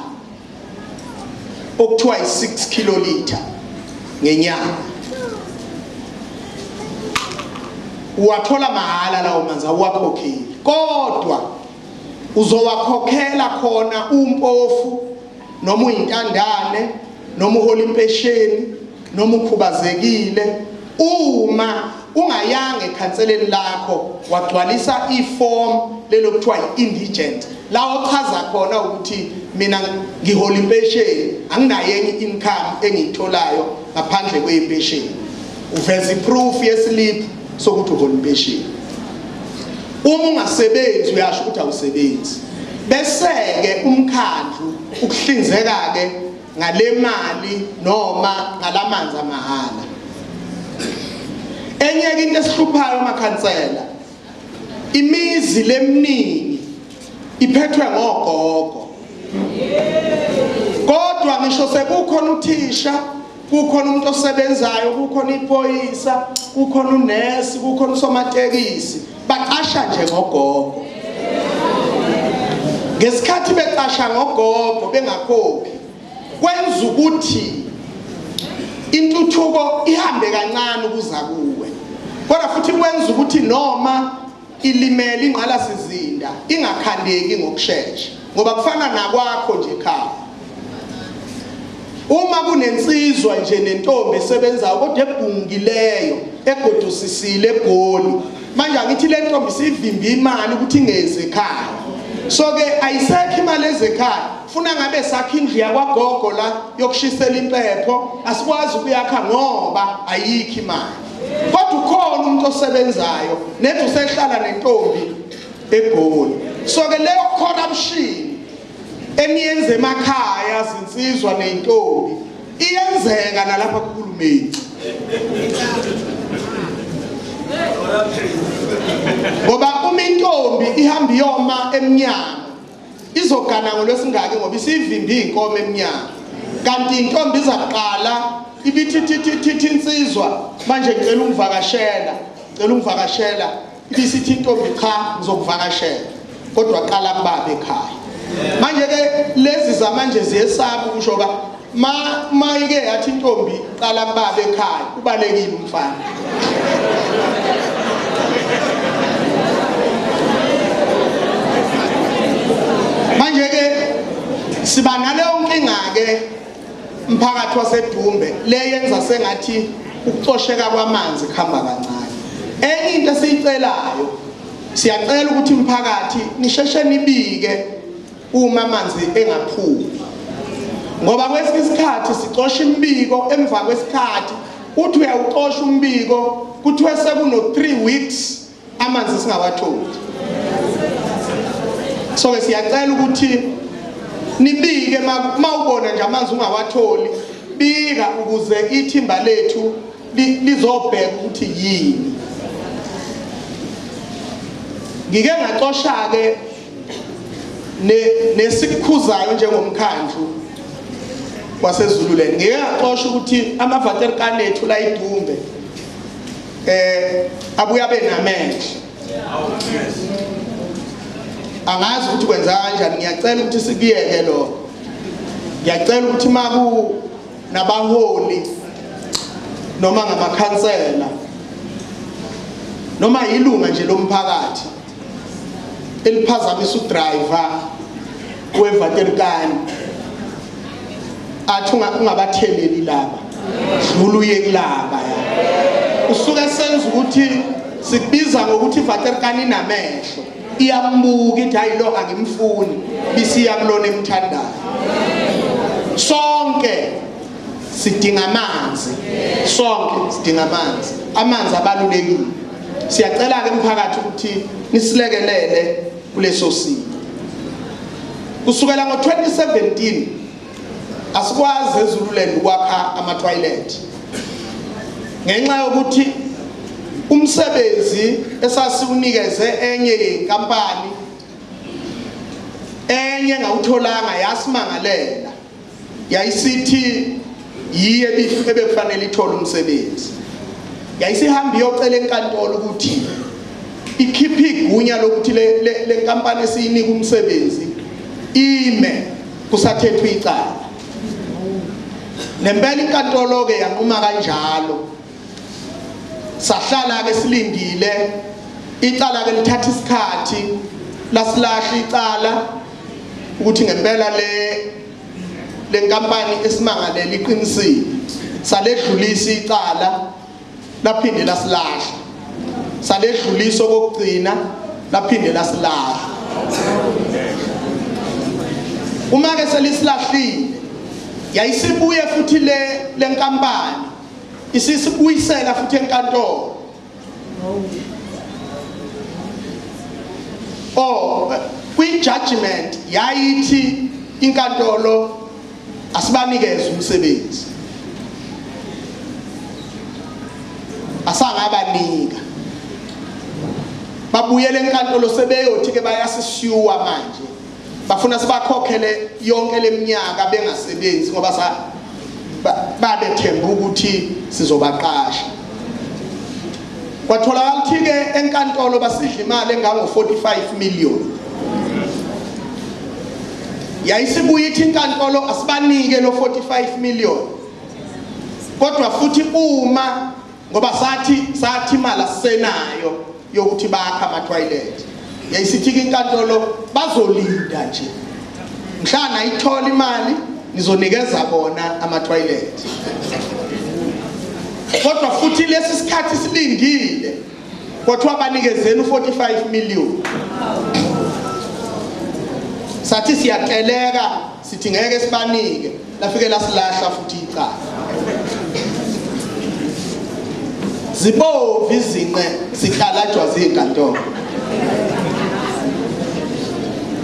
okuthiwa i-6 kilolitha ngenyanga. Uwathola mahhala lawo manzi, awuwakhokheli, kodwa uzowakhokhela khona umpofu noma uyintandane noma uhola impesheni noma ukhubazekile. Uma ungayanga ekhanseleni lakho wagcwalisa iform lelo kuthiwa i-indigent, la ochaza khona ukuthi mina ngihola impesheni, anginayo enye income engiyitholayo ngaphandle kwempesheni, uveza iproof yeslip sokuthi uhola impesheni. Uma ungasebenzi uyasho ukuthi awusebenzi, bese-ke umkhandlu ukuhlinzeka-ke ngale mali noma ngalamanzi amahhala. Enye into esihluphayo makhansela, imizi leminingi iphethwe ngogogo, kodwa ngisho sekukhona uthisha, kukhona umuntu osebenzayo, kukhona iphoyisa, kukhona unesi, kukhona usomatekisi, bacabanga Bacasha nje ngogogo. Ngesikhathi becasha ngogogo bengakhokhi kwenza ukuthi intuthuko ihambe kancane ukuza kuwe. Kodwa futhi kwenza ukuthi noma ilimele ingqalasizinda ingakhandeki ngokushesha ngoba kufana nakwakho nje ekhaya. Uma kunensizwa nje nentombi esebenzayo kodwa ebhungileyo egodusisile eGoli manje angithi le ntombi sivimba imali ukuthi ingezi ekhaya so ke ayisekho imali ezekhaya funa ngabe sakha indlu yakwagogo la yokushisela impepho asikwazi ukuyakha ngoba ayikho imali kodwa ukhona umuntu osebenzayo nethi usehlala nentombi eGoli so ke leyo corruption eniyenza emakhaya zinsizwa nezintombi iyenzeka nalapha kuhulumeni ngoba uma intombi ihamba iyoma emnyango izogana ngolwesingaki ngoba isivimba inkomo emnyango kanti intombi izaqala ibithi insizwa manje ngicela ungivakashela ngicela ungivakashela Ibisithi intombi cha ngizokuvakashela kodwa qala kubaba ekhaya. Manje ke lezi zamanje ziyesaba ukusho ba ma mayike yathi intombi qala kubaba ekhaya ubalekile umfana. Manje ke siba naleyo nkinga ke mphakathi waseDumbe le yenza sengathi ukucosheka kwamanzi kuhamba kancane. Enye into esiyicelayo siyacela ukuthi mphakathi nisheshe nibike uma amanzi engaphumi ngoba kwesinye isikhathi sicosha imibiko emva kwesikhathi uthi uyawucosha umbiko kuthiwe sekuno 3 weeks amanzi singawatholi so ke siyacela ukuthi nibike mawubona nje amanzi ungawatholi bika ukuze ithimba lethu lizobheka ukuthi yini ngike ngacosha ke nesikukhuzayo njengomkhandlu waseZululand ngike ngacosha ukuthi amavaterikani ethu la idumbe eh abuya benamehlo angazi ukuthi kwenza kanjani ngiyacela ukuthi sikuyeke lo ngiyacela ukuthi maku nabaholi noma ngamakhansela noma yilunga nje lomphakathi eliphazamisa udriver wevaterikani athi ungabatheleli laba dlula uye kulaba ya usuke senza ukuthi sikubiza ngokuthi ivaterikani inamehlo iyambuka ithi hayi lo angimfuni bisiya kulona emthandayo sonke sidinga amanzi sonke sidinga amanzi amanzi abalulekile siyacela ke mphakathi ukuthi nisilekelele kuleso simo kusukela ngo-2017 asikwazi eZululand ukwakha ama-toilet ngenxa yokuthi umsebenzi esasiwunikeze enye yenkampani enye ngawutholanga yasimangalela yayisithi yiye ebekufanele ithole umsebenzi yayisihamba iyocela enkantolo ukuthi ikhiphe igunya lokuthi le nkampani esiyinika umsebenzi ime kusathethwa icala nempela inkantolo ke yanquma kanjalo sahlala ke silindile icala ke lithatha isikhathi lasilahla icala ukuthi ngempela le lenkampani esimangalele iqinisile saledlulisa icala laphinde lasilahla saledlulisa okokugcina laphinde lasilahla uma ke selisilahlile yayisibuye futhi le lenkampani isisibuyisela futhi enkantolo oh kwi judgment yayithi inkantolo asibanikeze umsebenzi asangabanika babuyele enkantolo sebeyothi ke bayasisiyuwa manje bafuna sibakhokhele yonke leminyaka bengasebenzi ngoba sa babethemba ukuthi sizobaqasha. Kwatholakala ukuthi ke enkantolo basidla imali engango 45 million. Yayisibuye ithi inkantolo asibanike lo 45 million. Kodwa futhi uma ngoba sathi imali asisenayo yokuthi bakha ama toilet. Yayisithi ke inkantolo bazolinda nje. Mhlana ayithola imali nizonikeza bona ama toilet. Kodwa futhi lesi sikhathi silindile kwathiwa banikezeni u45 million. Sathi siyateleka sithi ngeke sibanike, lafike lasilahla futhi icala. Zibovu izinqe zikhalajwa zinkantolo.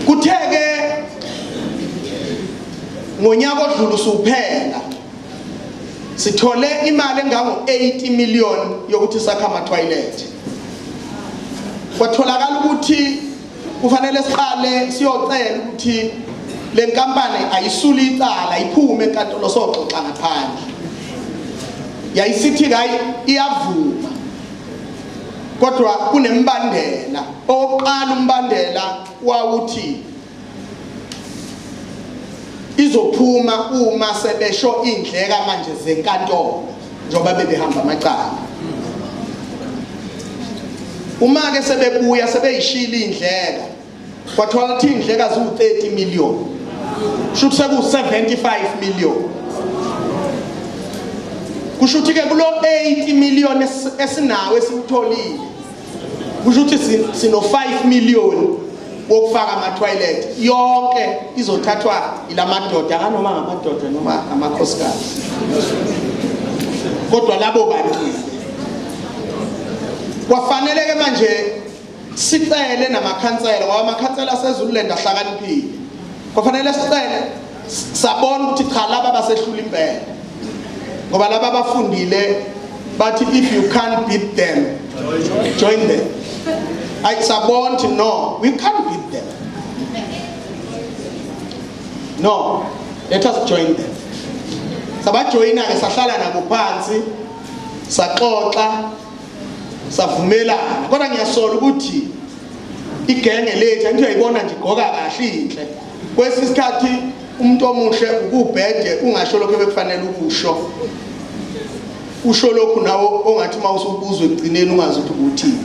Kutheke ngonyaka odlula usuphela sithole imali engango 80 million yokuthi sakhe ama toilet. Kwatholakala ukuthi kufanele siqale siyocela ukuthi le nkampani ayisule icala iphume enkantolo soxoxa ngaphandle. Yayisithi hayi iyavuma, kodwa kunembandela. Oqala umbandela wawuthi izophuma uma sebesho indleka manje zenkantolo njengoba bebehamba amacala. Uma ke sebebuya sebeyishila indleka, kwathiwa ukuthi indleka ziwu 30 million, kusho ukuthi seku 75 million. Kusho ukuthi ke kulo 80 million esinawo esiwutholile, kusho ukuthi sino 5 million wokufaka ama toilet. Yonke izothathwa ilamadoda, noma ngamadoda noma amakhosikazi, kodwa labo bantu kwafanele ke manje sicele namakhansela, ngoba amakhansela aseZululand ahlakaniphile. Kwafanele sicele, sabona ukuthi cha laba basehlula impela, ngoba laba abafundile bathi if you can't beat them join them. Ayi sabona ukuthi no, we can't beat them, no, let us join them. Sabajoyina ke, sahlala nabo phansi, saxoxa, savumelana. Kodwa ngiyasola ukuthi igenge lethu angithi uyayibona nje igqoka kahle inhle. Kwesinye isikhathi umuntu omuhle ukubhede ungasho lokho ebekufanele ukusho, usho lokhu nawe ongathi uma usubuzwa ekugcineni ungazi ukuthi uthini.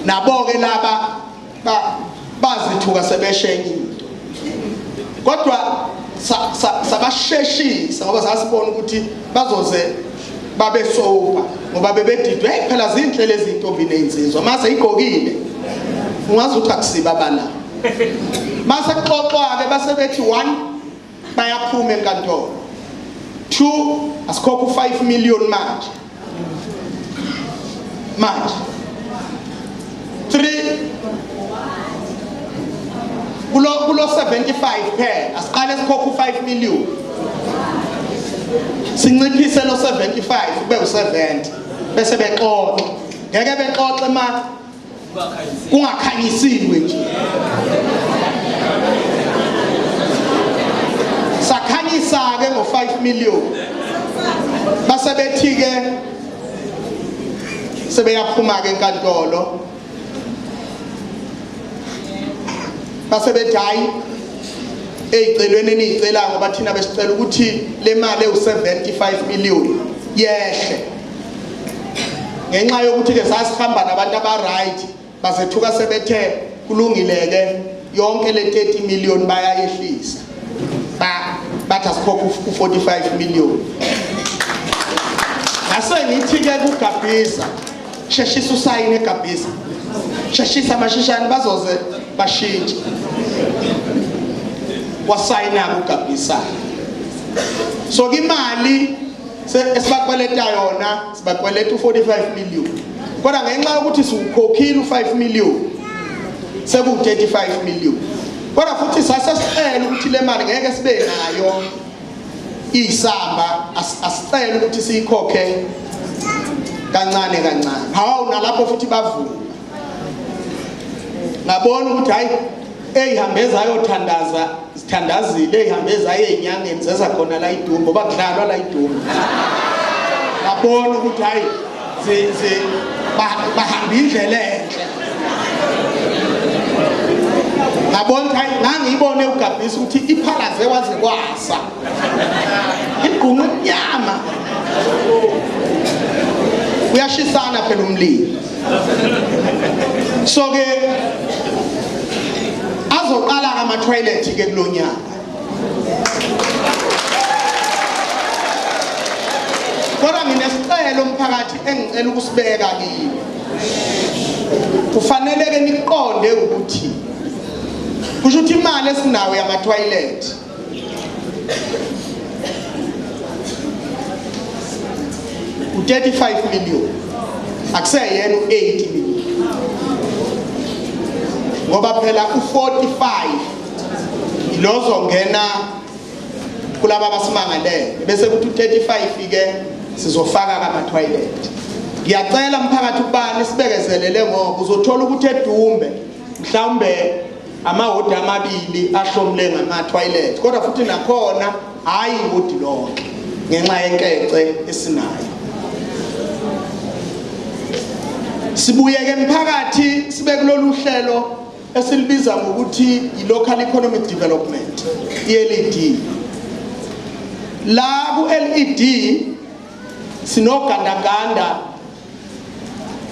Nabo ke laba bazithuka sebeshe enye into, kodwa sabasheshisa ngoba sasibona ukuthi bazoze babe sober, ngoba bebedidwe. Hey phela zinhle lezi zintombi nezinsizwa, mase igqokile ungazi ukuthi akusiba bana. Mase kuxoxwa ke base bethi 1 bayaphuma enkantolo, 2 asikhokhe u5 million manje manje, 3 kulo 75 phela asiqale sikhokhe u5 million, sinciphise lo 75 kube u70, bese bexoxa. Ngeke bexoxe ma kungakhanyisiwe nje. Sakhanyisa ke ngo5 million, base bethi ke sebeyaphuma ke enkantolo, base bethi hayi ezicelweni eniyicela, ngoba thina besicela ukuthi le mali ewu75 million yehle, ngenxa yokuthi ke sasihamba nabantu aba right. Bazethuka sebethe kulungile ke, yonke le 30 million bayayehlisa, bathi asikhokhe u45 million. Ngase ngithi ke kuGabhiza, sheshisa usayine eGabhiza, sheshisa mashishane bazoze bashintshe. Wasayina uGabhisa. So imali esibakweleta yona, sibakweleta u45 million, kodwa ngenxa yokuthi siwukhokhile u5 million seku35 million. Kodwa futhi sasesicela ukuthi le mali ngeke sibe nayo isamba, asicela ukuthi siyikhokhe kancane kancane. Hawu, nalapho futhi bavuma. Ngabona ukuthi hayi, eyihambe zayothandaza zithandazile, eyihambe zaye ezinyangeni zeza khona la idumbu, ngoba kudlalwa la idumbu. Ngabona ukuthi hayi, Bahamba indlela enhle. Ngabona ukuthi hayi, ngangiyibone uGabhisa ukuthi iphalaze waze kwasa. Igqunqe emnyama. Uyashisana phela umlilo. So ke azoqala ama toilet ke kulonyaka. Kodwa nginesicelo umphakathi engicela ukusibeka kini. Kufanele ke niqonde ukuthi kusho ukuthi imali esinayo yama toilet u-35 million akuseyena u-80 million ngoba phela u-45 ilozongena kulaba abasimangalele bese kuthi u-35 ke sizofaka kama-toilet. Ngiyacela mphakathi ukubani sibekezelele ngoba uzothola ukuthi eDumbe mhlawumbe amahodi amabili ahlomule ngama-toilet, kodwa futhi nakhona hhayi ihodi lonke ngenxa yenkece esinayo. Sibuyeke mphakathi sibe kulolu hlelo esilibiza ngokuthi i-local economic development, i-LED. La ku-LED sinogandaganda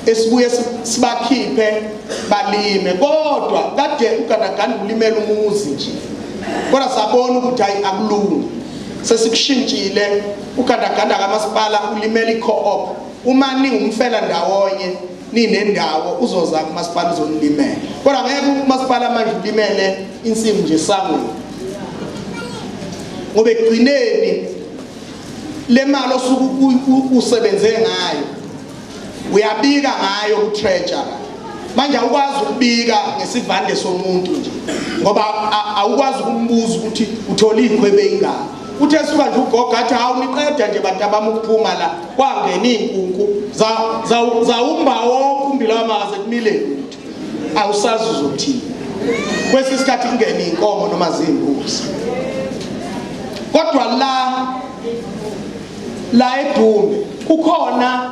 esibuye sibakhiphe balime, kodwa kade ugandaganda ulimela umuzi nje, kodwa sabona ukuthi hayi akulungi, sesikushintshile. Ugandaganda kamasipala ulimela i-co-op. Uma ningumfela ndawonye ninendawo uzoza kumasipala uzonilimela, kodwa ngeke umasipala manje ulimele insimu nje sangweni, ngoba ekugcineni le mali osuke usebenze ngayo uyabika ngayo ku-treasurer. Manje awukwazi ukubika ngesivande somuntu nje ngoba awukwazi ukumbuza ukuthi uthole ikhwebe ingaka. Uthe suka nje ugogo athi hawu niqeda nje bantu abami ukuphuma la, kwangena iy'nkunku zawumba wonke umbila wamakaze kumile lutho, awusazi uzothini. Kwesinye isikhathi kungena iy'nkomo noma ziy'mbuzi. Kodwa la eDumbe kukhona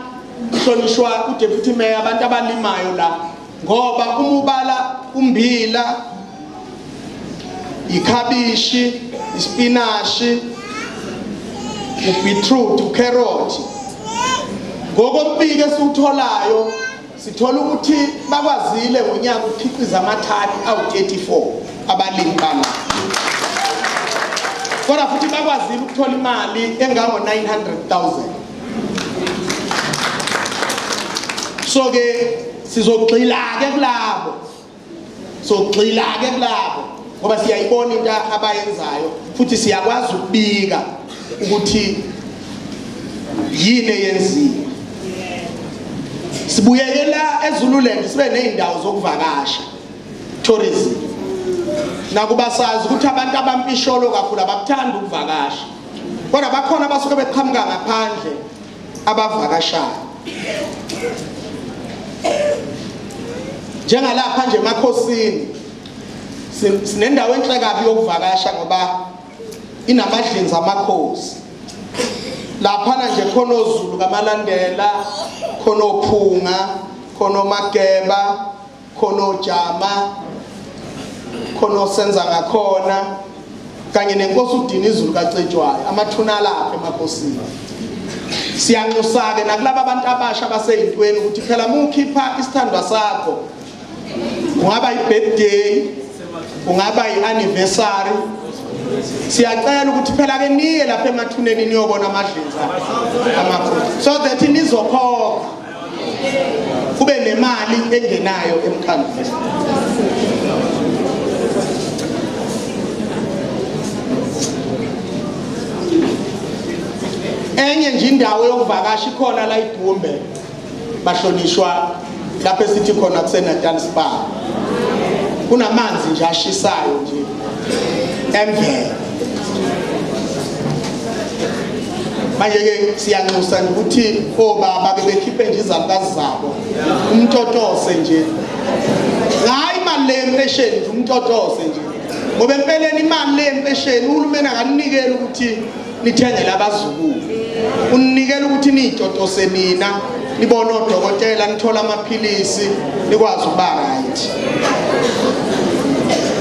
hlonishwa uDeputy Mayor abantu abalimayo la, ngoba uma ubala umbila, ikhabishi, ispinashi, ubeetroot, ucarrot, ngokombiko esiwutholayo sithola ukuthi bakwazile ngonyaka ukukhiqiza amathani awu-34 abalimi bala, kodwa futhi bakwazile ukuthola imali engango-900,000. So ke sizogxila-ke kulabo, sogxila-ke kulabo ngoba siyayibona into abayenzayo futhi siyakwazi ukubika ukuthi yini eyenziwe. Sibuyekela eZululand sibe nezindawo zokuvakasha, tourism. Nakuba sazi ukuthi abantu abampisholo kakhulu abakuthanda ukuvakasha, kodwa bakhona abasuke beqhamuka ngaphandle abavakashayo. Njengalapha nje emakhosini sinendawo enhle kabi yokuvakasha ngoba inamadlinzi amakhosi. Laphana nje khona oZulu kaMalandela, khona oPhunga, khona oMageba, khona oJama, khona osenza ngakhona, kanye nenkosi uDinizulu kaCetshwayo, amathuna alapha emakhosini. Siyanxusa-ke nakulaba abantu abasha abaseyintweni ukuthi phela uma ukhipha isithandwa sakho, kungaba i-birthday, kungaba i-anniversary, siyacela ukuthi phela ke niye lapha emathuneni niyobona amadlinza amakhosi so that nizokhokha kube nemali engenayo emkhandlwini. Enye nje indawo yokuvakasha ikhona la iDumbe, bahlonishwa lapho esithi khona kuseNatal Spa, kunamanzi nje ashisayo nje emvelo. Manje ke siyanxusa nje ukuthi obaba ke bekhiphe nje izalukazi zabo, umtotose nje ngayo imali le yempesheni nje, umtotose nje, ngoba empeleni imali le yempesheni uhulumeni akaninikeli ukuthi nithengele abazukulu, uninikela ukuthi niyitotose nina. Nibone odokotela, nithola amaphilisi, nikwazi ukuba right.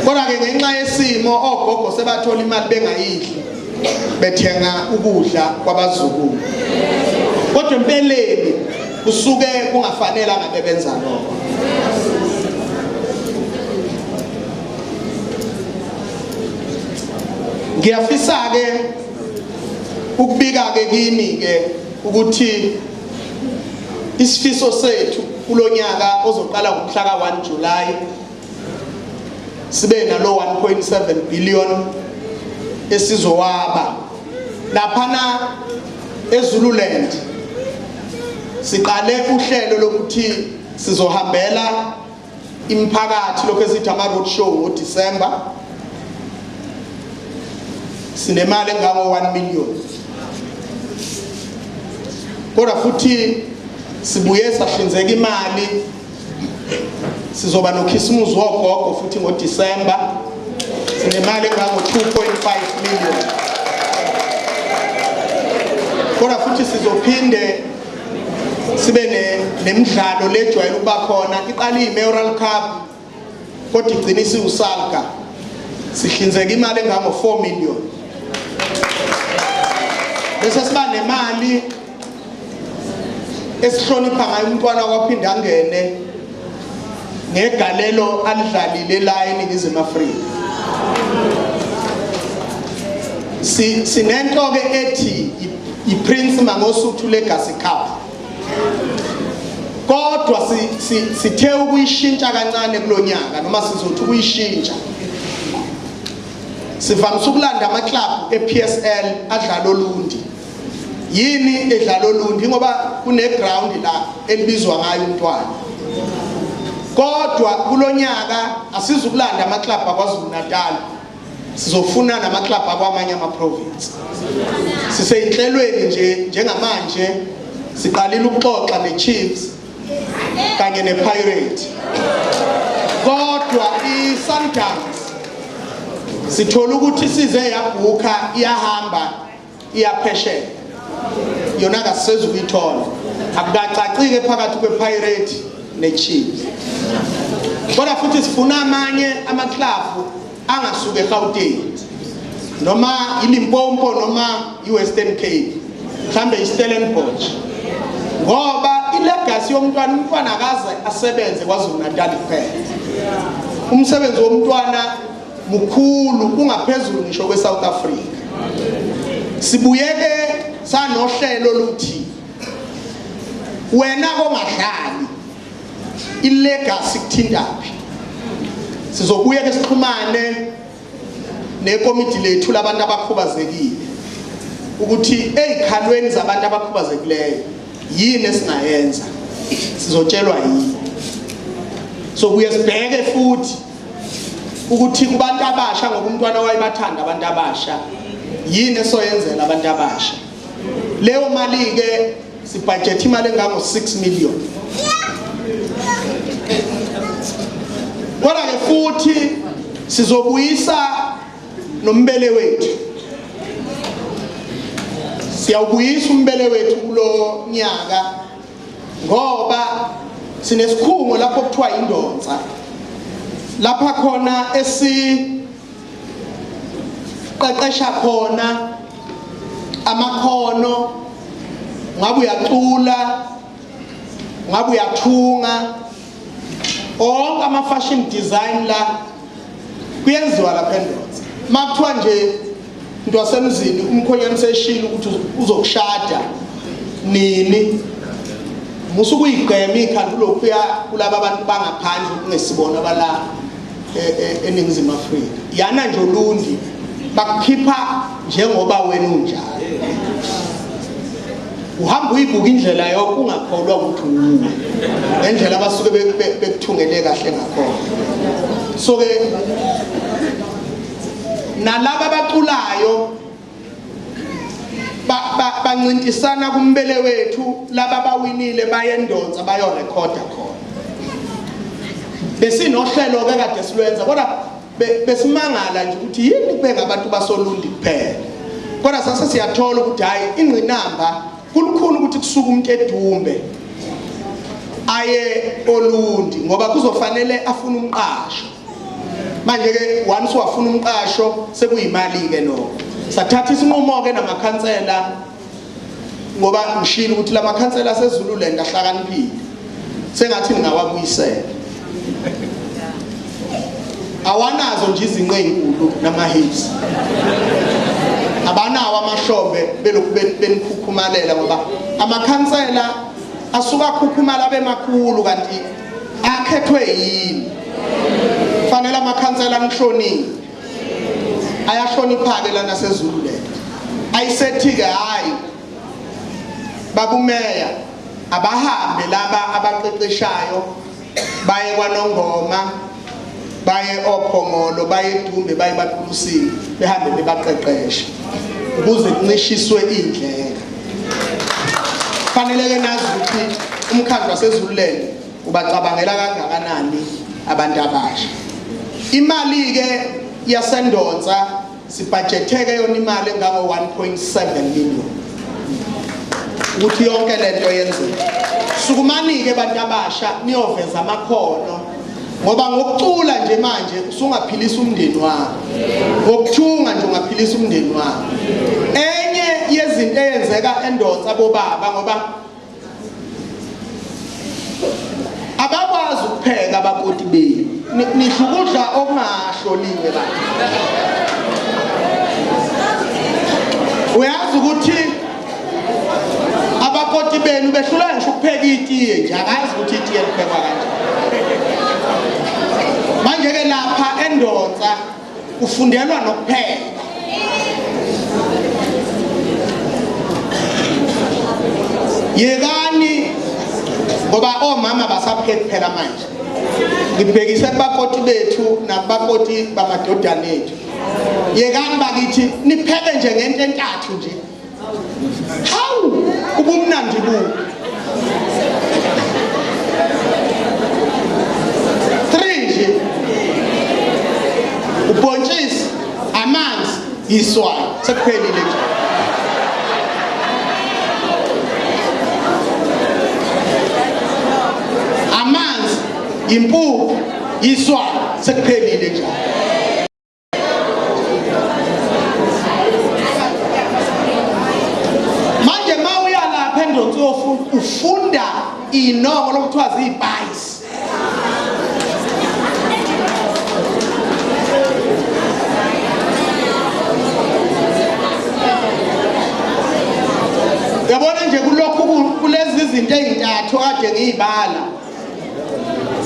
Kodwa ke ngenxa yesimo ogogo sebathola imali bengayidli, bethenga ukudla kwabazukulu. Kodwa empeleni kusuke kungafanele ngabe benza lokho. Ngiyafisa ke ukubika ke kini ke ukuthi isifiso sethu kulonyaka ozoqala ngomhla ka-1 July sibe nalo 1.7 billion esizowaba laphana eZululand. Siqale uhlelo lokuthi sizohambela imiphakathi, lokho esithi ama road show ngoDecember. Sinemali engango 1 million, kodwa futhi sibuye sahlinzeka imali, sizoba nokhisimuzi wogogo futhi ngoDecember, sinemali engango 2.5 million. Kodwa futhi sizophinde sibe nemidlalo lejwayele ukuba khona, iqala i-Mayoral Cup kodwa igcina isiwuSalga, sihlinzeka imali engango 4 million. Bese siba nemali esihlonipha ngayo umntwana kwaphinda angene ngegalelo alidlalile la eNingizimu Afrika. Sinento ke ethi iPrince Mangosuthu Legacy Cup, kodwa sithe ukuyishintsha kancane kulonyaka, noma sizothi ukuyishintsha. Sivamise ukulanda ama-club e-PSL adlala Olundi. Yini edlala Olundi? Ngoba kune-ground la elibizwa ngayo umntwana. Kodwa kulonyaka asizukulanda ama-club akwaZulu Natal, sizofuna nama-club akwamanye ama-province. Siseyinhlelweni nje njengamanje, siqalile ukuxoxa ne-Chiefs kanye ne-Pirate, kodwa i-Sundowns sithola ukuthi size yabhukha, iyahamba iyaphesheya, yona kasisezukuyithola. Akukacacike phakathi kwe-Pirate ne-Chiefs. Kodwa futhi sifuna amanye amaklabu angasuka eGauteng noma iLimpopo noma iWestern Cape, mhlambe iStellenbosch, ngoba ilegacy yomntwana, umntwana akaze asebenze KwaZulu Natal kuphela. Umsebenzi womntwana mukhulu, ungaphezulu ngisho kweSouth Africa. Sibuyeke sanohlelo luthi wena kongadlali, ilegacy kuthintaphi? Sizobuya ke sixhumane nekomiti lethu labantu abakhubazekile ukuthi ezikhalweni zabantu abakhubazekileyo yini esingayenza, sizotshelwa yini. So kuye sibheke futhi ukuthi kubantu abasha, ngoba umntwana wayebathanda abantu abasha, yini esoyenzela abantu abasha. Leyo mali ke sibudget imali engango 6 million. Kodwa ke futhi sizobuyisa nombele wethu, siyawubuyisa umbele wethu kulo nyaka, ngoba sinesikhungo lapho kuthiwa indonsa, lapha khona esi qeqesha khona amakhono, ngabe uyacula, ngabe uyathunga, onke ama fashion design la kuyenziwa lapha eNdonsa. Makuthiwa nje into wasemzini, umkhonyana useshilo ukuthi uzokushada nini, musu kuyigqema ikhanda ulokhuya kulaba abantu bangaphandle okungesibona bala eNingizimu Afrika. Yana nje Olundi, bakukhipha njengoba wena unjalo, uhamba uyibuka indlela yonke, ungakholwa ukuthi uwe, ngendlela abasuke bekuthungele kahle ngakhona. So ke nalaba abaculayo bancintisana kumbele wethu, laba bawinile bayendonsa bayorekhoda khona. Besinohlelo ke kade silwenza, kodwa besimangala nje ukuthi yini kube ngabantu basoLundi kuphela. Kodwa sase siyathola ukuthi hayi, ingqinamba kulukhulu ukuthi kusuka umuntu edumbe Aye olundi ngoba kuzofanele afune umqasho. Manje ke once wafuna umqasho sekuyimali ke lokho. Sathatha isinqumo ke namakhansela ngoba ngishilo ukuthi lamakhansela aseZululand ahlakaniphile. Sengathi ngingawabuyisela. Awanazo nje izinqe ezinkulu nama-hips. Abanawo amashombe belokhu benikhukhumalela ngoba amakhansela asuka akhukhumala abemakhulu kanti akhethwe yini. Fanele amakhansela anihloniphe. Ayahlonipha-ke lana seZululand. Ayisethi-ke hhayi babumeya abahambe laba abaqeqeshayo baye kwaNongoma baye oPhongolo baye eDumbe baye baQulusini behambe bebaqeqesha ukuze kuncishiswe iy'ndleka. Fanele ke nazi ukuthi umkhandlu waseZululand ubacabangela kangakanani abantu abasha. Imali ke yaseNdonsa sibhajetheke yona imali engango 1.7 million ukuthi yonke lento yenzeke. Sukumani ke bantu abasha niyoveza amakhono ngoba ngokucula nje manje usungaphilisa umndeni wakho, ngokuthunga nje ungaphilisa umndeni wakho. Enye yezinto eyenzeka eNdonsa bobaba ngoba abakwazi ukupheka abakoti benu, nidla ukudla okungahloliwe baba. Uyazi ukuthi abakoti benu behluleka ngisho ukupheka itiye nje, akazi ukuthi itiye liphekwa kanjani. Manje ke lapha eNdonsa kufundelwa nokupheka. Yekani ngoba omama basapheki phela manje. Ngibhekise kubakoti bethu nakubakoti bamadodana ethu. Yekani bakithi nipheke nje ngento entathu nje. Hawu ubumnandi bu. 3 nje. Ubhontshisi, amanzi, iswayi sekuphelile nje. Amanzi, impuphu, iswayi sekuphelile nje. Manje mawuya lapha endonsi uyofunda ufunda inongo lokuthiwa ziyipayisi. Yabona nje kulokhu kulezi zinto ezintathu kade ngiyibala.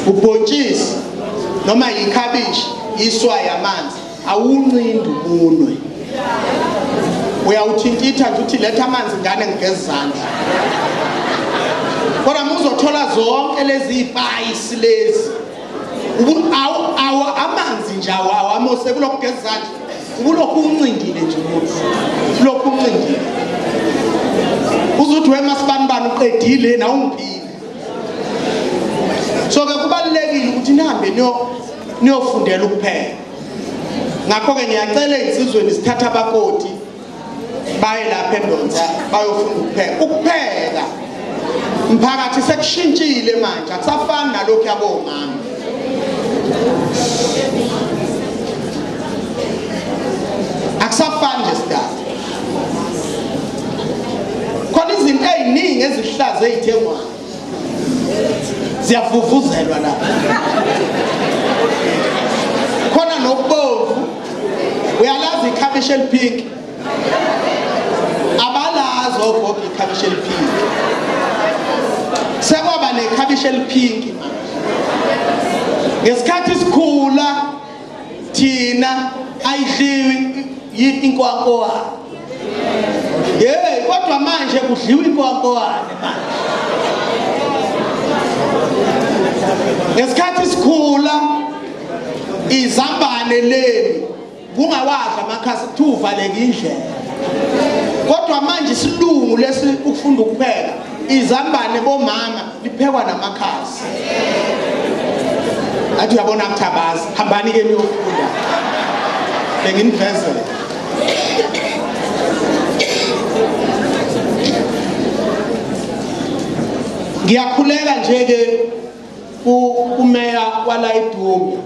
Ubhontshisi noma yikhabishi iswayi amanzi awunqindi umunwe. Uyawuthintitha nje uthi letha amanzi ngane ngigeza izandla. Kodwa muzothola zonke lezi ipayisi lezi. Amanzi nje awamose kulokhu kugeza izandla. Ubulokhu uncindile nje umuntu. Ulokhu uncindile. Uzuthi wema sibanibani uqedile na ungiphile. So ke kubalulekile ukuthi nihambe niyofundela ukupheka. Ngakho ke ngiyacela ezinsizweni sithatha abakoti baye lapha eNdonsa bayofunda ukupheka. Ukupheka mphakathi sekushintshile manje akusafani nalokhu yabomama. Akusafani nje sidala. Khona izinto eziningi ezihlaza ezithengwayo ziyavuvuzelwa lapha. Khona nokubomvu, uyalazi ikhabishi elipink, abalazi ogogo ikhabishi elipink. Sekwaba nekhabishi elipink manje. Ngesikhathi sikhula thina ayidliwi inkwankowane. Yey, kodwa manje kudliwa inkwankowane manje. Ngesikhathi sikhula izambane leli kungawadla amakhasi kuthiwa uvaleka indlela. Kodwa manje isilungu lesi ukufunda ukupheka izambane bomama liphekwa namakhasi. Athi uyabona kuthabazi hambani ke niyofunda. Benginivezela. Ngiyakhuleka nje ke kumeya wala eDumbe.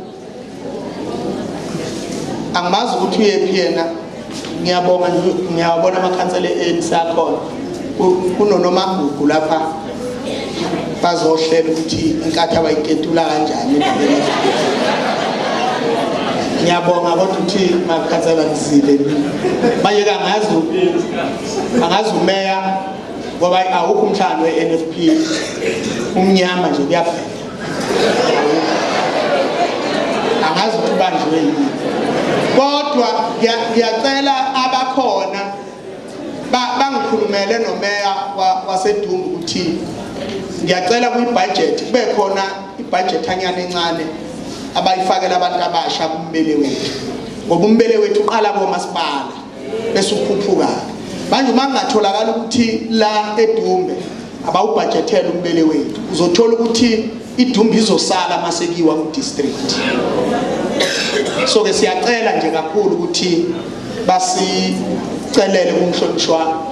Angimazi ukuthi uyephi yena. Ngiyabonga nje ngiyabona amakhansela e-ANC akhona. Kunonomagugu lapha bazohlela ukuthi inkathi abayiketula kanjani endabeni. Ngiyabonga kodwa ukuthi makhansela ngizile. Manje ke angazi angazi umeya ngoba awukho umhlangano we-NFP umnyama nje kuyabheda angazi ukuthi ubanjwe yini kodwa ngiyacela abakhona bangikhulumele nomeya wasedumbu ukuthi ngiyacela kwi-budget kube khona i-budget anyana encane abayifakela abantu abasha kumbele wethu ngoba umbele wethu uqala komasipala bese ukhuphuka manje uma kungatholakala ukuthi la edumbe abawubhajethele umbele wethu uzothola ukuthi idumbe izosala masekiwa ku district so ke siyacela nje kakhulu ukuthi basicelele umhlonishwa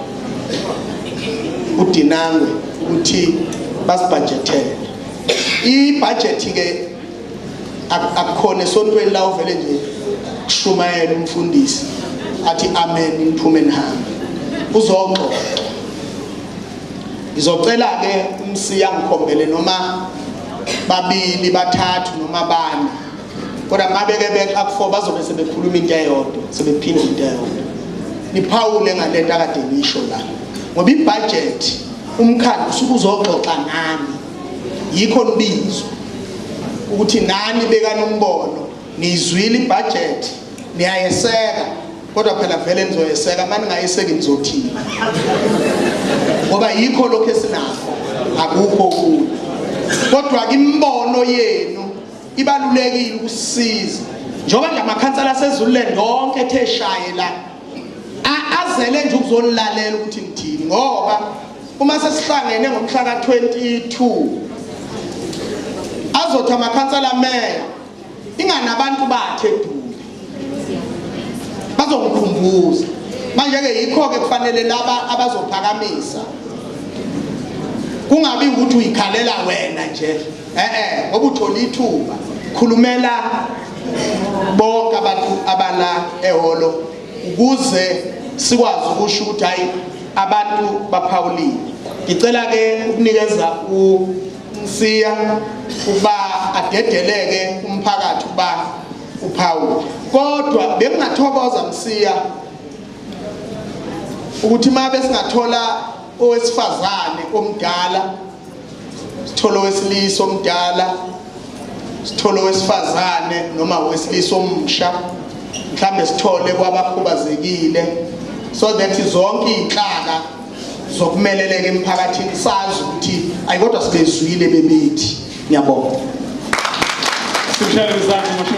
uDinangwe ukuthi basibhajethele ibudget ke akukhona esontweni la uvele nje kushumayela umfundisi athi amen niphume nihambe uzoxoxa ngizocela ke umsiya ngikhombele noma babili bathathu noma bane kodwa mabeke beqa ku-four bazobe sebekhuluma into eyodwa sebephinda into eyodwa niphawule ngalento akade nisho la ngoba ibudget umkhandlu usuke uzoxoxa nani yikho nibizwa ukuthi nani bekani umbono niyizwile ibudget niyayeseka kodwa phela vele nizoyeseka uma ningayeseki nizothini ngoba yikho lokho esinakho akukho okunye kodwa imibono yenu ibalulekile ukusiza njengoba nje amakhansela aseZululand onke ethe shaye la azele nje ukuzonilalela ukuthi ngithini ngoba uma sesihlangene ngomhla ka-22 azothi amakhansela meya inganabantu bathe edume bazongikhumbuza manje-ke yikho-ke kufanele laba abazophakamisa kungabi ukuthi uyikhalela wena nje eh ngoba uthola ithuba khulumela bonke abantu abala ehholo ukuze sikwazi ukusho ukuthi hayi abantu baphawulile ngicela ke ukunikeza uMsiya ukuba adedeleke umphakathi ukuba uphawule kodwa bengingathokoza Msiya ukuthi uma besingathola owesifazane omdala sithole owesilisa omdala sithole owesifazane noma owesilisa omusha mhlambe sithole kwabakhubazekile so that zonke izinhlaka zokumeleleka emphakathini sazi ukuthi ayi kodwa sibezwile bebethi ngiyabonga Simshayele izandla.